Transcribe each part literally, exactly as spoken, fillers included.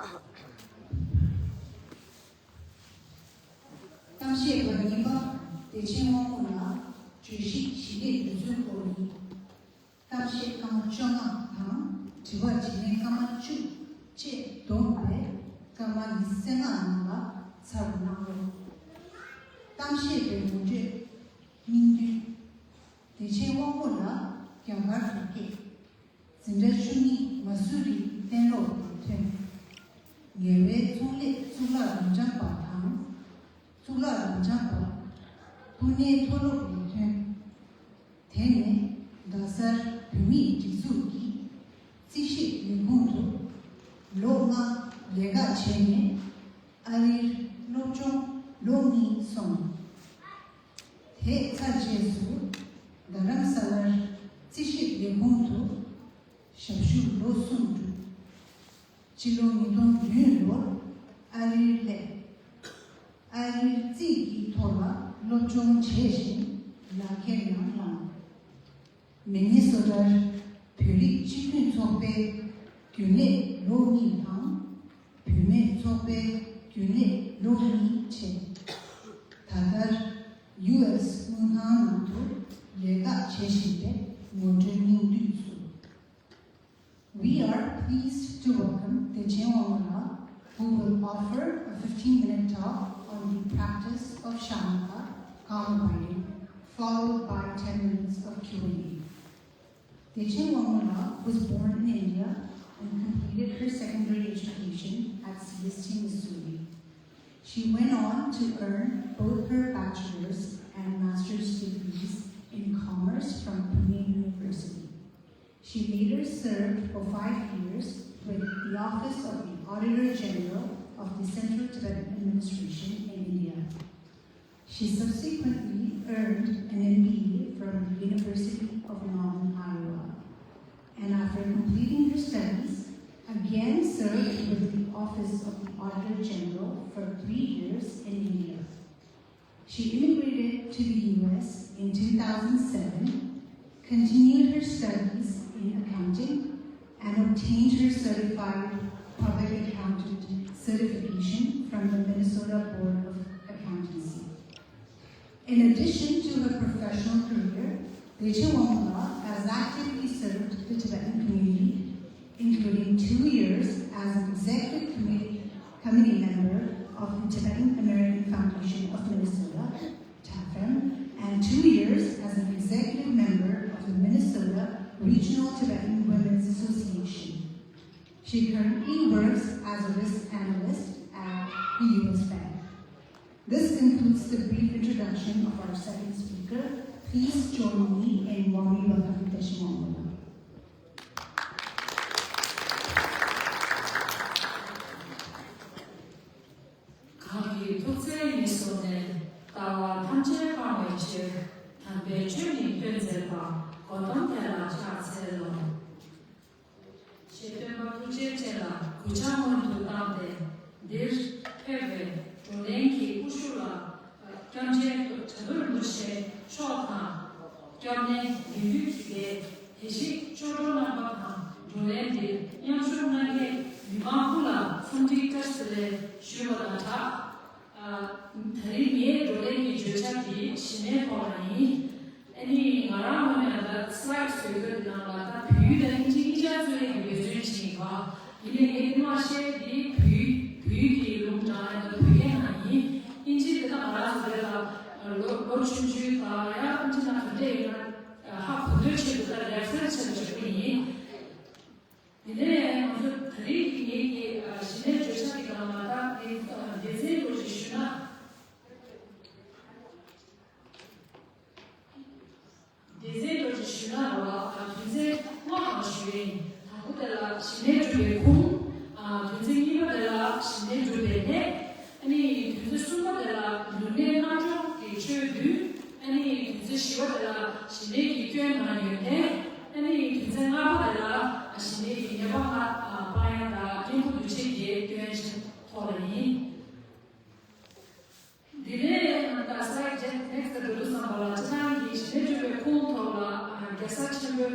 གཏམ་བཤད་པ་གཉིས་པ། བདེ་ཆེན་དབང་མོ་ལགས་བརྗོད་གཞི་ཞི་བདེའི་འགྲོ་ཚུལ་སྐོར་ཡིན། གཏམ་བཤད་སྐར་མ་བཅོ་ལྔ་དང་དྲི་བ་དྲིས་ལན་སྐར་མ་བཅུ་བཅས་བསྡོམས་པས་སྐར་མ་ཉི་ཤུ་རྩ་ལྔ་ནང་ལ་ཚར་རུ་གནང་རོགས། གཏམ་བཤད་པའི་ངོ་སྤྲོད། སྙིང་བསྡུས། བདེ་ཆེན་དབང་མོ་ལགས་རྒྱ་གར་དུ་སྐྱེས། འཛིན་གྲྭ་བཅུ་གཉིས་མ་སུ་རིའི་གཏན་སློབ་ལ་ཐོན། ངལ་བའི་ཚོང་ལས་གཙུག་ལག་རབ་འབྱམས་པ་དང་། གཙུག་ལག་རབ་འབྱམས་པ། པུ་ནེའི་མཐོ་སློབ་ལ་ཐོན། དེ་ནས་རྡ་སར་བོད་མིའི་སྒྲིག་འཛུགས་ཀྱི་རྩིས་ཞིབ་ལས་ཁུངས་དུ་ལོ་ལྔ་ལས་ཀ་བྱས་ནས་ཨ་རིར་སློབ་སྦྱོང་ལོ་གཉིས་སོང་། དེ་ཚར་རྗེས་སུ་རྡ་རམ་ས་ལར་རྩིས་ཞིབ་ལས་ཁུངས་དུ་ཞབས་ཞུ་ལོ་གསུམ་བསྒྲུབས། སྤྱི་ལོ་ཉིས་སྟོང་བདུན་ལོར་ཨ་རིར་སླེབས། ཨ་རིར་རྩིས་ཀྱི་ཐོག་ལ་སློབ་སྦྱོང་བྱས་ཤིང་ལག་ཁྱེར་ཡང་བླངས། མི་ནི་སོ་ཊར་བོད་རིགས་སྤྱི་མཐུན་ཚོགས་པའི་རྒྱུན་ལས་ལོ་གཉིས་དང་། བུད་མེད་ཚོགས་པའི་རྒྱུན་ལས་ལོ་གཉིས་བྱས། ད་ལྟར་ཡུ་ཨེས་དངུལ་ཁང་ནང་དུ་ལས་ཀ་བྱེད་བཞིན་པའི་ངོ་སྤྲོད་སྙིང་བསྡུས་སུ། We are pleased to welcome Dechen Wangmala, who will offer a fifteen-minute talk on the practice of Shanaka Kamabaidin, followed by ten minutes of Q and A. Dechen Wangmala was born in India and completed her secondary education at C S T Missouri. She went on to earn both her bachelor's and master's degrees in commerce from Pune University. She later served for five years with the Office of the Auditor General of the Central Tibetan Administration in India. She subsequently earned an M B A from the University of Northern Iowa, and after completing her studies, again served with the Office of the Auditor General for three years in India. She immigrated to the U S in two thousand seven, continued her studies in accounting, and obtained her certified public accountant certification from the Minnesota Board of Accountancy. In addition to her professional career, Dechen Wangmala has actively served the Tibetan community, including two years as an executive committee, committee member of the Tibetan American Foundation of Minnesota, TAFM, and two years as an executive member of the Minnesota Regional Tibetan Women's Association. She currently works as a risk analyst at the U S Bank. This concludes the brief introduction of our second speaker. Please join me in warmly welcoming Dechen Wangmala. གང་གི་ཐུགས་བརྩེ་ཉེར་བཟུང་ནས། ལྟ་བ་ཐམས་ཅད་སྤང་བའི་ཕྱིར། དམ་པའི་ཆོས་ནི་སྟོན་མཛད་པ། གོ་ཏམ་དེ་ལ་ཕྱག་འཚལ་ལོ། ཞེས་སྟོན་པ་ཐུགས་རྗེ་ཅན་ལ་གུས་ཕྱག་སྔོན་དུ་བཏང་སྟེ། འདིར་ཕེབས་པའི་བགྲོ་གླེང་གི་དབུ་བཞུགས་ལ། སྐྱབས་རྗེ་གྲགས་པ་རིན་པོ་ཆེ་མཆོག་དང་། སྐྱབས་གནས་དགེ་འདུན་གྱི་སྡེ། དགེ་བཤེས་ཆོས་གྲོགས་རྣམ་པ་དང་། བགྲོ་གླེང་འདིར་མཉམ་ཞུགས་གནང་མཁན་མི་མང་ཀུན་ལ་འཚམས་འདྲི་བཀྲ་ཤིས་བདེ་ལེགས་ཞུ་བ་དང་སྦྲགས། ཨ། ད་རིང་ངའི་བགྲོ་གླེང་གི་བརྗོད་བྱ་འདི་གཞི་ནས་ཐོག་ལ་ཡིན། ཨ་ནི་ང་རང་ངོས་ནས་ད་སི་ལའེ་ཌི་བཟོ་རྒྱུ་དེ་ནང་ལ་ད་བོད་ཡིག་དང་ཨིན་ཇི་གཉིས་ཆ་ཚུར་ལེན་གྱི་འབད་བརྩོན་བྱེད་ཀྱི་ཡོད། ཡིན་ནའི་ངས་འདི་མ་བཤད་འདི་བོད་ཡིག་བོད་ཡིག་གི་ལུང་དྲངས་ཡ་ད་བོད་སྐད་ནང་ཡིན། ཨིན་ཇི་དེ་ད་ང་རང་ཚོ་དེ་ལ་ལོ་ལོ་ཆུང་ཆུང་དང་ཡང་ཨིན་ཇི་ནང་ག་འདྲས་ཡིན་ན་ཧ་གོ་འདོད་ཆེད་དུ་ད་རེ་ཕ་རེན་སི་བྱེད་ཆོག་གི་ཡིན། དེ་ནས་ང་ཚོ་ད་རེས་ཀྱི་ངེད་ཀྱི་གཞི་ནས་བརྗོད་བྱ་གི་ནང་ལ་ད་སྡེ་སྡེ་ཚན་སྐོར་ཞིག་ཞུས་ན། སྡེ་ཚན་སྐོར་ཞིག་ཞུས་ན་ར་བ་དོན་ཚན་ལྔ་གང་ཞུས་ཡིན། དང་པོ་དེ་ལ་གཞི་ནས་གྲུབ་པའི་ཁུངས། དོན་ཚན་གཉིས་པ་དེ་ལ་གཞི་ནས་གྲུབ་པའི་གནད། ཨ་ནི་དོན་ཚན་གསུམ་པ་དེ་ལ་ལུས་གནད་རྣམ་འཇོག་གི་ཆོས་བདུན། ཨ་ནི་དོན་ཚན་བཞི་པ་དེ་ལ་གཞི་ནས་ཀྱི་སྐྱོན་དང་ཡོན་ཏན། ཨ་ནི་དོན་ཚན་ལྔ་པ་དེ་ལ་གཞི་ནས་ཀྱི་ཉེས་པ་ལྔ་སྤང་ཡ་དང་གཉེན་པོ་འདུ་བྱེད་ཀྱི་སྐྱོན་ཐོག་ལ་ཡིན། འདི་ནས་ད་ལྟ་ས་རྗེས་next་འགྲོ་དུས་ཙམ་པ་ལ་སྤྱིར་བཏང་གི་གཞི་ནས་གྲུབ་པའི་ཁུངས་ཐོག་ལ་རྒྱལ་ས་ཆེན་པོའི་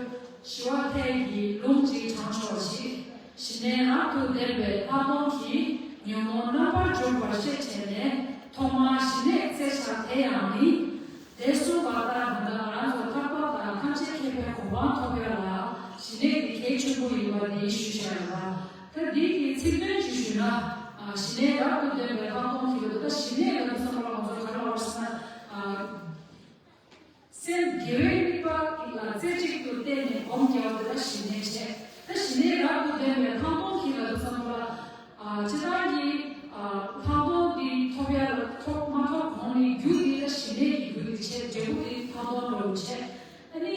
ཞི་བ་ལྷས་ཀྱི་ལུང་གཅིག་དྲངས་ཆོག་ཅིག་གཞི་ ཞི་གནས་རབ་ཏུ་ལྡན་པའི་ལྷག་མཐོང་གིས་ཉོན་མོངས་རྣམ་པར་འཇོམས་པར་ཤེས་བྱས་ནས། ཐོག་མར་ཞི་གནས་བཙལ་བྱ་དེ་ཡང་ནི། དེ་གསུངས་པ་ལྟར་ད་ལྟ་ང་རང་ཚོ་ཐར་པ་དང་ཐམས་ཅད་མཁྱེན་པའི་གོ་འཕང་ཐོབ་ཡ་ལ་ཞི་གནས་དེ་གལ་ཆེན་པོ་ཡིན་པ་དེ་ཞུ་བྱ་ཡོད་པ། ད་འདི་གི་ཚིག་དོན་ཅིག་ཞུས་ན། ཨ། ཞི་གནས་རབ་ཏུ་ལྡན་པའི་ལྷག་མཐོང་གིས་ད་ཞི་གནས་ལ་བསམ་བློ་ང་ཚོ་ག་རེ་བར་སོང་ན། ཨ། སེམས་དགེ་བའི་དམིགས་པ་ལ་རྩེ་གཅིག་ཏུ་བརྟེན་ནས་སྒོམ་རྒྱག་པ་དེ་ལ་ཞི་གནས་བྱས། ད་ཞི་གནས་རབ་ཏུ་ལྡན་པའི་ལྷག་མཐོང་གིས་ལ་བསམ་བློ་ལ། ཨ། སྤྱིར་བཏང་གི། ཨ། ལྷག་མཐོང་འདི་ཐོབ་ཡ་ལ་ཐོབ་མ་ཐོབ་གོང་ནས་རྒྱུ་འདི་ལ་ཞི་གནས་ཀྱི་རྒྱུ་འདི་བྱས། འབྲས་བུ་འདི་ལྷག་མཐོང་འགྲོ་བྱས། ཨ་ནི་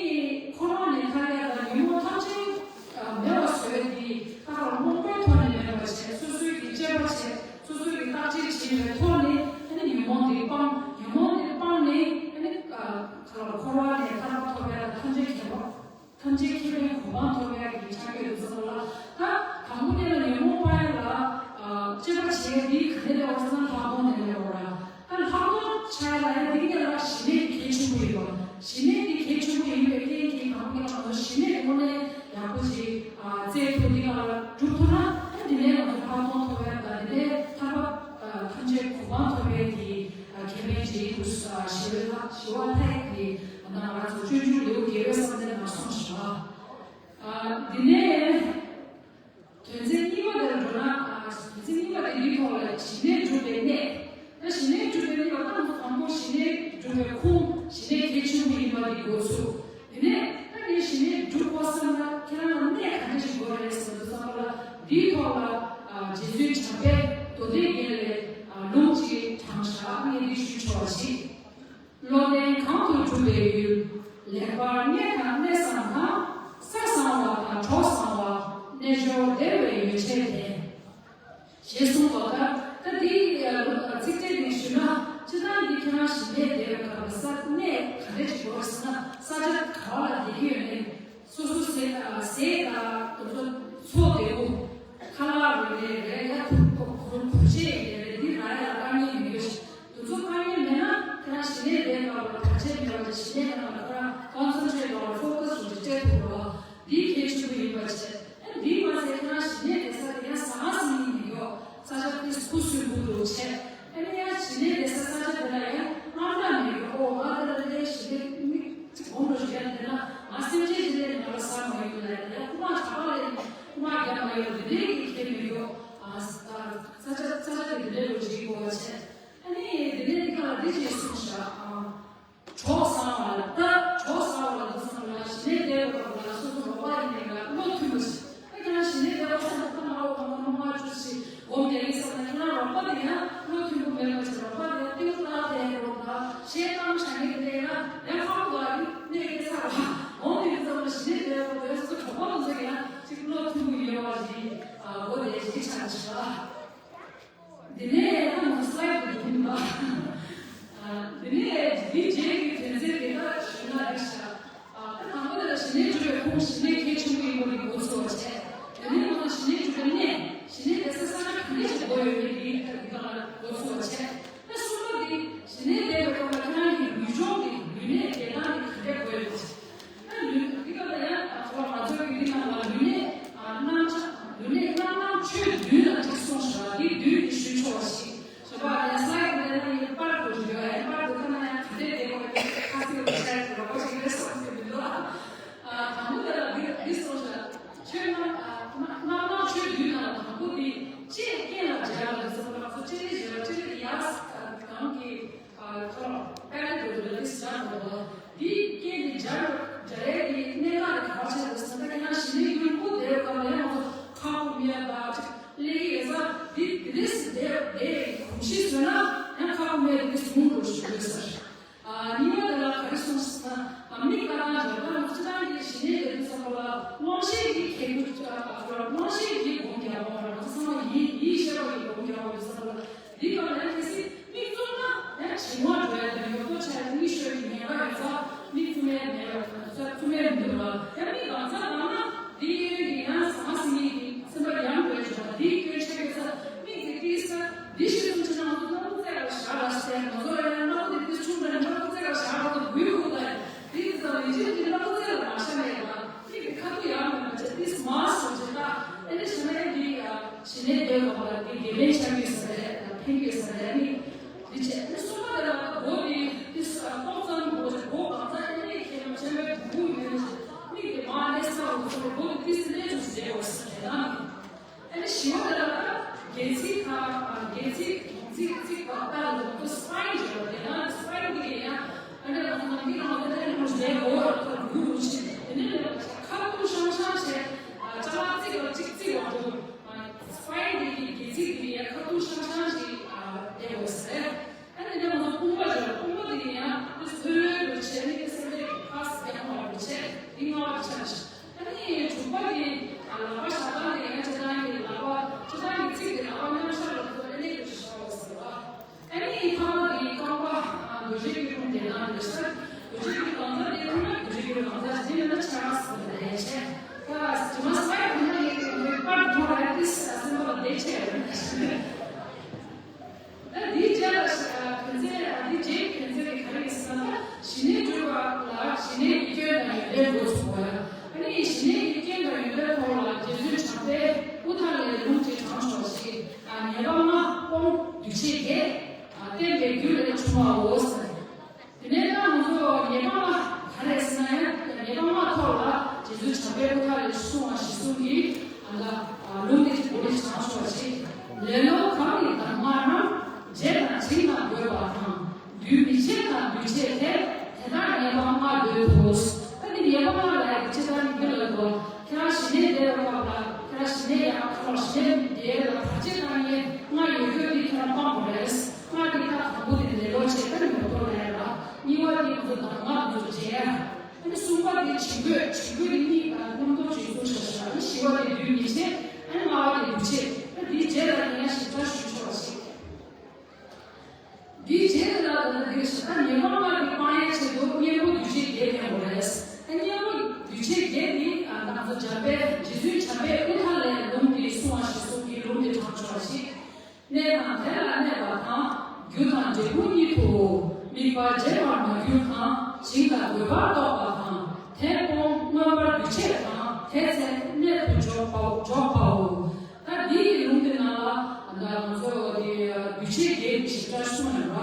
འཁོར་བ་ནས་ཐར་ཡ་དང་ཉོན་མོངས་ཐམས་ཅད། ཨ། མེད་པ་བཟོ་ཡ་འདི་ད་ག་རང་རྨོངས་པའི་ཐོག་ནས་མེད་པ་བྱས། སོ་སོའི་གི་དཔྱད་པ་བྱས། སོ་སོའི་གི་བརྟག་དཔྱད་བྱས་པའི་ཐོག་ནས། ཨ་ནི་ཉོན་མོངས་འདི་སྤངས། ཉོན་མོངས་འདི་སྤངས་ནས། ཨ་ནི། ཨ། ག་རེ་ལབ། འཁོར་བ་ནས་ཐར་པ་ཐོབ་ཡ་དང་ཐམས་ཅད་མཁྱེན་པ། ཐམས་ཅད་མཁྱེན་པའི་གོ་འཕང་ཐོབ་ཡ་གི་ཆ་ཡོད་ཚོ་ལ། ད་དང་པོ་ཉིད་ལ་ཉོན་མོངས་སྤང་ཡ་ལ། ཨ། དཔྱད་པ་བྱེད་ཡ་འདི་ག་ནས་སླེབས་པ་ཟེར་ན་ལྷག་མཐོང་ནས་སླེབས་པ་ར། ད་ལྷག་མཐོང་ཆགས་ཡ་ལ་ཡ་འདི་གཉིས་ལ་ཞི་གནས་ཀྱི་གལ་ཆེན་པོ་ཡོད་པ། ཞི་གནས་ཀྱི་གལ་ཆེན་པོ་ཡིན་པའི་རྐྱེན་གྱིས་དང་པོ་ཉིད་ལ་ང་ཚོ་ཞི་གནས་དངོས་གནས་ཡག་པོ་ཞིག་ཨ། རྩལ་ཐུབ། འདི་ག་ལ་སྒྲུབ་ཐུབ་ན། ཨ། འདི་ནས་ང་ཚོ་ལྷག་མཐོང་ཐོབ་ཡ་དང་། འདི་ནས་ཐར་པ། ཨ། ཐམས་ཅད་གོ་འཕང་ཐོབ་ཡ་གི། ཨ། ཁེ་ཕན་ཅིག་ཡིན་འདུག་ཨ། ཞི་བའི་ལྷ། ཞི་བ་ལྷ་ཡི་གི། ཨ། ནང་ང་ཚོ་སྤྱོད་འཇུག་ལེའུ་བརྒྱད་པའི་བསམ་གཏན་ནང་གསུངས་བཞག་ཨ། འདི་ནས་དོན་ཚན་གཉིས་པ་དེར་འགྲོ་ན། ཨ། དོན་ཚན་གཉིས་པ་དེ་འདིའི་ཐོག་ལ་ཞི་གནས་སྒྲུབ་པའི་གནས། ད་ཞི་གནས་སྒྲུབ་པའི་གནས་ལ་ད་ང་ཚོ་དང་པོ་ཞི་གནས་སྒྲུབ་པའི་ཁུངས། ཞི་གནས་གལ་ཆེན་པོ་ཡིན་པ་འདི་འགོ་ཚུགས། དེ་ནས་ད་ངས་ཞི་གནས་སྒྲུབ་དགོས་བསམ་ན་ཁྱེད་རང་ལ་གནས་ག་འདྲ་ཞིག་དགོས་རེད་ཟེར་དུས་ཙམ་པ་ལ། འདིའི་ཐོག་ལ། ཨ། རྗེ་བཙུན་བྱམས་པས་མདོ་སྡེ་རྒྱན་ལས། ཨ། ལུང་གཅིག་དྲངས་བཞག་ངས་འདི་ཞུས་ཆོག་པ་ཞིག་བློ་ལྡན་གང་དུ་གྲུབ་པའི་ཡུལ། ལེགས་པར་གནས་དང་གནས་བཟང་དང་། ས་བཟང་བ་དང་གྲོགས་བཟང་བ། རྣལ་འབྱོར་བདེ་བའི་ཡོ་བྱད་ལྡན། ཞེས་གསུངས་པ་ལྟར། ད་འདི། ཨ། ཚིགས་བཅད་འདི་ཞུས་ན། སྤྱིར་བཏང་འདི་ཁྱེད་རང་ཞི་གནས་བསྡད་པའི་སྐབས་ལ་ས་གནས་ག་འདྲ་ཞིག་དགོས་ཟེར་ན། ས་ཆ་ག་བ་ལ་བསྡད་ཀྱི་ཡོད་མེད། སོ་སོ་ཟས། ཨ། ཟས་དང་དེ་ཚོ་འཚོ་བདེ་པོ། ཁ་ལག་རེ་རེ་རེ་ཡ་ཐུབ་གོ་གོ་གོ་ཆེ་རེ་རེ་འདི་རག་ཡ་དཀའ་ངལ་མི་ཡོད་ཤག་དེ་ཚོ་དཀའ་ངལ་མེད་ན་ཁྱེད་རང་ཞི་གནས་བསྡད་པ་ལ་བར་ཆད་མེད་པ་དང་། ཞི་གནས་ནང་ལ་ཁོ་རང་ཀོན་སེན་ཊྲེཊ་ལ་ཕོ་ཀ་སི་བྱེད་ཐུབ་པ་འདི་གལ་ཆེན་པོ་ཡིན་པ་བྱས། ཨ། འདི་མ་ཟད་ཁྱེད་རང་ཞི་གནས་བསྡད་ས་དེ་ཡང་ཟང་ཟིང་ཡིན་མི་ཡོད། ས་ཆ་དེ་སྐུ་གསོན་པོ་འདུག་བྱས། ཨ་ནི་ཡང་ཞི་གནས་བསྡད་ས་ས་ཆ་དེ་ལ་ཡང་དངངས་སྐྲག་མི་ཡོད། ཨོ། ང་དེ་ལ་བསྡད། ཞི་གནས་མི་གཅིག་སྒོམ་རུ་བཞག་བསྡད་ན་ང་སེམས་ཅན་ཞི་གནས་ནང་ལ་ཟ་མ་ཡོང་ལ། ཡང་རྐུ་མ་གྲྭ་པ་ལ་ཡང་རྐུ་མ་རྒྱག་མ་ཡོང་། དེ་འདྲའི་གི་ཁྱད་མི་ཡོད། ཨ། ས་ཆ་ས་ཆ་དེ་འདི་འདྲའི་ལོ་རྒྱུས་དགོས་པ་བྱས། ཨ་ནི་དེ་ནས་འདི་ག་ལ་འདི་ཅེས་གསུངས་བཞག་ཨ། གྲོགས་བཟང་བ་ལ། ད་གྲོགས་བཟང་བ་ལ་འདུག་བསམ་ན། ཞི་གནས་བསྡད་པའི་སྐབས་ལ་སོ་སོ་རོགས་པ་ཡིན་ནའི་ལ་བློ་མཐུན་པོ་ཞིག་ད་ཁྱེད་རང་ཞི་གནས་བསྡད་པ་བསམ་ན། ད་མ་འོ་མ་མ་མ་བཅུ་ཞིག་སྒོམ་བསྡད་ཡིན་བསམ་ན། ཁྱེད་རང་རོགས་པ་དེ་ཡང་བློ་མཐུན་པོ་མེད་པ་ཞིག་རོགས་པ་དེ་ཡང་ཏེའུ་ཏ་དེ་རོགས་ད་ཤེས་གཏམ་བྱ་ངེས་དེ་ཡང་ཡང་ཁ་པོ་ག་རི་གནས་ཀྱི་ཚ་བ་འོང་དེ་བསམ་ན། ཞི་གནས་བསྡད་པ་དེ་སོ་སོ་གྲོགས་པ་དེ་ཚོ་ཡང་ཅིག་བློ་མཐུན་པོ་ཡོད་པ་ཞིག་ཨ། འོ་དེ་ཞིག་ཆགས་ཤག་དེ་ནས་ད་ང་ཚོ་སི་ལའེ་ཌི་དེ་མཐུན་པ། ཨ། དེ་ནས་འདི་རྗེས་ཀྱི་དོན་ཚན་དེ་དག་ཞུས་ན་འགྲིག་ཤག་ཨ། ད་དང་པོ་དེ་ལ་ཞི་གནས་སྒྲུབ་པའི་ཁུངས། ཞི་གནས་གལ་ཆེན་པོ་ཡིན་པ་འདི་འགོ་ཚུགས་པ་བྱས། དེ་ནས་ང་ཚོ་ཞི་གནས་སྒྲུབ་པའི་གནས། ཞི་གནས་བསྡད་ས་ས་ཆ་ག་འདྲ་ཞིག་དགོས་ཡོད་མེད་འདི་ད་འདི་དག་ལ་འགོ་ཚུགས་པ་བྱས། ད་གསུམ་པ་འདི་ཞི་གནས་བསྡད་པའི་སྐབས་ལ་ཁྱེད་རང་གི་ལུས་སྦྱོང་གི་ལུས་གནས་བསྡད་སྟངས་འདི་ག་འདྲ་དགོས་ཡོད་མེད། ལུས། འདི་ག་ལ་ཡང་ཁོ་ང་ཚོའི་གི་འདི་ནང་ལ་ལུས་གནས། ཨ། རྣམ་གྲངས། ལུས་གནས་རྣམ་གྲངས་ཆོས་བདུན་ལ་གཅིག་གསུངས་ཤག་འདི་བདུན་འདི་ཞུ་ཆོག་པ་ཞིག་ཞོགས་པ་ཡ་ས་ཡི་གི་ལས་ན་ཡི་པར་དུ་ཞུ་ཡ། ཡ་པར་དུ་ཁ་ན་ཡང་ག་དེ་བསྡད་དགོས་ཡ། ཁ་སི་ལ་ཤར་གི་རོགས་པ་ཞིག་རེད་བསམ་གི་མི་འདུག་ཨ། དང་པོ་དེ་ལ་འདི་འདི་གསུངས་ཤག་ཆོས་རྣམ། ཨ། རྣམ་གྲངས་ཆོས་བདུན་ནང་ལ་དང་པོ་འདི་ལྕེ་རྐན་ལ་སྦྱར་ལ་འདུག་ཟེར་བ། ང་ཚོ་ལྕེ་ལེ་ཞེས་པ་ལྕེ་ལེ་ཡ་གང་གི་ཨ། ཁོ་རང་པད་མ་དེ་ལ་དེ་སྦྱར་འགྲོ་བ། འདིའི་རྐན་འདི་སྦྱར་སྦྱར་ཡས་ཀྱི་གནད་འགག་དེ་ག་པར་ཆགས་འདུག་ཟེར་ན། ད་ཁྱེད་རང་ཞི་གནས་རྒྱུན་བསྡད་པའི་སྐབས་ལ་ཡང་ང་ཚོ་ཁ་སྐོམ་ཡས་དང་ཅིག་ལས་ཀྱི་ཡས་ས་འདི་དེ་འདྲས་སུ་བསྡད་བསྡད་གོམས་གཤིས་བཟོས་ན་ཡང་ཁ་སྐོམ་ཡས་དེ་ཉུང་འགྲོ་ཞུ་དགོས་ཟེར། ཨ། གཉིས་པ་དེ་ལ་ག་རེ་གསུངས་ཟེར་ན། ཨ། མིག་ལྟ་སྟངས་སྦྱར་སྟངས། སྤྱིར་བཏང་གི་ཞི་གནས་དེ་ཚོ་ལ་དབང་ཤེས་ཀྱི་ཁྱད་ཆོས། ཨ། དབང་ཤེས་ཀྱི་སྒོམ་རྒྱག་པ། ང་ཚོ་ཚང་མ་ཡིད་ཡིད་ཤེས་པ་ཡི་སྒོམ་རྒྱག་པ་ཡོད་ས་ལ། འདི་ག་ལ་ཡང་གལ་སྲིད་མིག་བཙུམ་ན་ཡང་བྱིང་བ་འགྲོ་ཡ་དང་ཡོད་དོ་ཆ་ཡ་གཉིད་ཤོར་གྱི་ཉེན་ཁ་ཡོད་ཙང་། མིག་བཙུམ་ཡ་མེད་པ་དང་ས་བཙུམ་ཡ་མི་འདུག་ལ། ཡང་མིག་གང་ཚ་གང་ན་འདི། ནས་དེ་བ་ལ་དེ་དགེ་ཕན་ཆགས་ཀྱི་ས་རེད། ཕན་གྱི་ས་རེད། ནི་དེ་བྱས་ནི་གསུམ་པ་དེ་ལ་སྒོ་དེ་དེ་ས་ཏོག་ཙམ་སྒོ་ཆེ་སྒོ་གང་ཚ་ཨེ་ནས་ཁྱེད་ལ་ཆེན་པོའི་སྒུག་ཡོད་ནི་མིག་དེ་མ་ལས་ས་འོ་ཚོ་སྒོ་དེ་ཏི་སི་ལས་ཚོ་ཟེར་བ་ས་རེད་ན། ཨ་ནི་བཞི་པ་དེ་ལ་སྒལ་ཚིགས་ཁ་སྒལ་ཚིགས་གདོང་ཚིགས་ཚིགས་པ་ལྟ་ལ་དུ་སི་པའིན་ཟེར་བ་དེ་ན་སི་པའིན་དེ་ཡང་ཨ་ནི་ང་ཚོ་ནང་གི་ནང་ལ་དེ་ནི་མོ་ཞེ་གོ་བར་ཐོར་རུ་རུ་ཆེ་དེ་ནི་ཁ་ཐུག་ཤང་ཤང་བྱས་ཅ་ལག་ཚིགས་ལ་གཅིག་ཚིགས་བར་དུ་སི་པའིན་དེ་གི་སྒལ་ཚིགས་དེ་ཡང་ཁ་ཐུག་ཤང་ཤང་ཞིག་བསྡད་དགོས་ཟེར། ཨ་ནི་དེ་ང་ཚོ་དཔུང་པ་ལ་དཔུང་པ་དེ་ཡང་ཨ་ནི་སོ་སོའི་རུ་ཆེ་ནི་སེམས་པའི་ཁ་སི་ཡང་བར་རུ་ཆེ་དེ་ལྔ་བར་ཆ་ཞིག་ཨ་ནི་དྲུག་པ་དེ་ལག་པ་ཞབས་ལ་ཡང་ཅི་ལྟར་ཡིན་ལག་པ་ཅི་ལྟར་ཡིན་ཚིག་དེ་ལག་པ་མཉམ་བཞག་ལ་ཐུག་ཨ་ནི་དེ་ཞོག་ཟེར་བ། ཨ་ནི་ཐ་མ་དེ་རྐང་པ་རྡོ་རྗེ་གི་ཁུངས་དེ་ནང་དེ་ས་རྡོ་རྗེ་གི་གང་ཟག་དེ་ཁུངས་ན་རྡོ་རྗེ་གི་གང་ཟག་དེ་ན་ཆ་ཟེར་བ་ལས་ཆེ། ད་དྲི་མ་སའི་ཁུངས་ན་ཡིན་པར་ཐུག་ར་ཏིས་སེམས་པ་དེ་ཆེ་རེད། ད་འདིའི་རྗེས་ལ་ཤ་གན་ཚེ་འདིའི་རྗེས་གན་ཚེ་གི་ག་རེ་ཡིན་ཟེར་ན། ཞི་གནས་སྒྲུབ་པ་ལ་ཞི་གནས་ཀྱི་སྐྱོན་དང་ཡོན་ཏན་འགོ་ཚུགས་པ། ཨ་ནི་ཞི་གནས་ཀྱི་སྐྱོན་དང་ཡོན་ཏན་ཐོག་ལ་རྗེ་བཙུན་བྱམས་པས་དབུ་ཐག་ལས་ལུང་གཅིག་དྲངས་ཆོག་ཅིག་ཉེས་པ་ལྔ་སྤོང་འདུས་བྱས་བརྒྱད་བསྟན་པའི་རྒྱུ་ལས་བྱུང་བའོ་ཟེར། དེ་ནས་ད་ང་ཚོ་ཉེས་པ་ལྔ་ག་རེ་ཟེར་ན་ཡང་ཉེས་པ་ལྔ་ཐོག་ལ་རྗེ་བཙུན་བྱམས་པའི་དབུ་ཐག་ལས་གསུངས་པ་ཞིག་གསུང་གིས་ཨ་ལ་ལུང་དེ་གོ་རེ་བྱང་ཆོག་ཅིག་ལེ་ལོ་གང་ཡིན་དང་སྨྲ་རང་རྗེས་དང་འཇིགས་དང་འགོས་པ་དང་འདུས་མི་བྱེད་དང་འདུས་བྱས་ཏེ་དེ་དག་ཉེས་པ་ལྔ་འདོད་དོ། ད་འདི་ཉེས་པ་ལྔ་ལ་ཡང་ཅི་ལྟར་ཡིན་གྱི་ལ་འདུག་ཁྱེད་རང་ཞི་གནས་བསྡད་པའི་སྐབས་ལ་ཁྱེད་རང་ཞི་གནས་ཡག་ཁོ་ཞི་གནས་བསྡད་ལ་བར་ཆད་བཏང་ཡས་ལྔ་ཡོད་རྒྱུ་འདི་ཁྱེད་རང་སྤང་དགོས་རེད། ལྔ་འདི་ཁ་དང་པོ་དེ་ལེ་ལོ་བྱེད་ཀ་ནི་མོ་ཏོ་ལས་ལ། གཉིས་པ་དེ་ང་ཚོ་གདམས་ངག་ང་ཚོ་བྱེད་ཡ། ཨ་ནི་གསུམ་པ་དེ་བྱིང་རྒོད་བྱིང་རྒོད་དེ་གཉིས་ཀ་རྣམ་རྟོག་བྱེད་ཚུལ་ཆ་ཤ། ཨ་ནི་བཞི་པ་དེ་འདུས་མི་བྱེད། ཨ་ནི་ལྔ་པ་དེ་འདུས་བྱས། ཨ་ནི་དེའི་རྗེས་ལ་ཡིན་ཡ་ཞིབ་ཕྲ་ཞུ་ཆོག་ཅིག་དེའི་རྗེས་ལ་ད་ལྟ་འདི་ཞིག་ད་ཉེས་པ་ལྔ་དེ་སྤང་ཡའི་ཆེད་དུ་གཉེན་པོ་འདུས་བྱས་བརྒྱད་ལྡན་པ་རེད། ཨ་གཉེན་པོ་འདུས་བྱས་བརྒྱད་དེ་ང་ཚོ་བྱམས་པའི་རྗེ་བཙུན་བྱམས་པའི་དབུ་ཐག་ལས་ལུང་དེ་གསུང་བ་ཞིག་གསུང་གི་ལུང་དེ་དྲངས་ཆོག་ཅིག་གནས་དང་དེ་ལ་གནས་པ་དང་། རྒྱུ་དང་འབྲས་བུ་གཉིས་དུ་དམིགས་པ་བརྗེད་པར་མ་གྱུར་དང་། བྱིང་དང་རྒོད་པར་རྟོག་པ་དང་། དེ་སྤོང་མངོན་པར་འདུས་བྱས་དང་། དེ་ཚེ་གནད་དུ་འཇོག་པའོ། འཇོག་པའོ། ད་འདི་ཡི་ལུང་གི་ནང་ལ་ད་ང་ཚོ་འདི་འདུས་བྱས་བརྒྱད་ཀྱི་ཞིབ་ཕྲ་གསུངས་ཡོད་པ།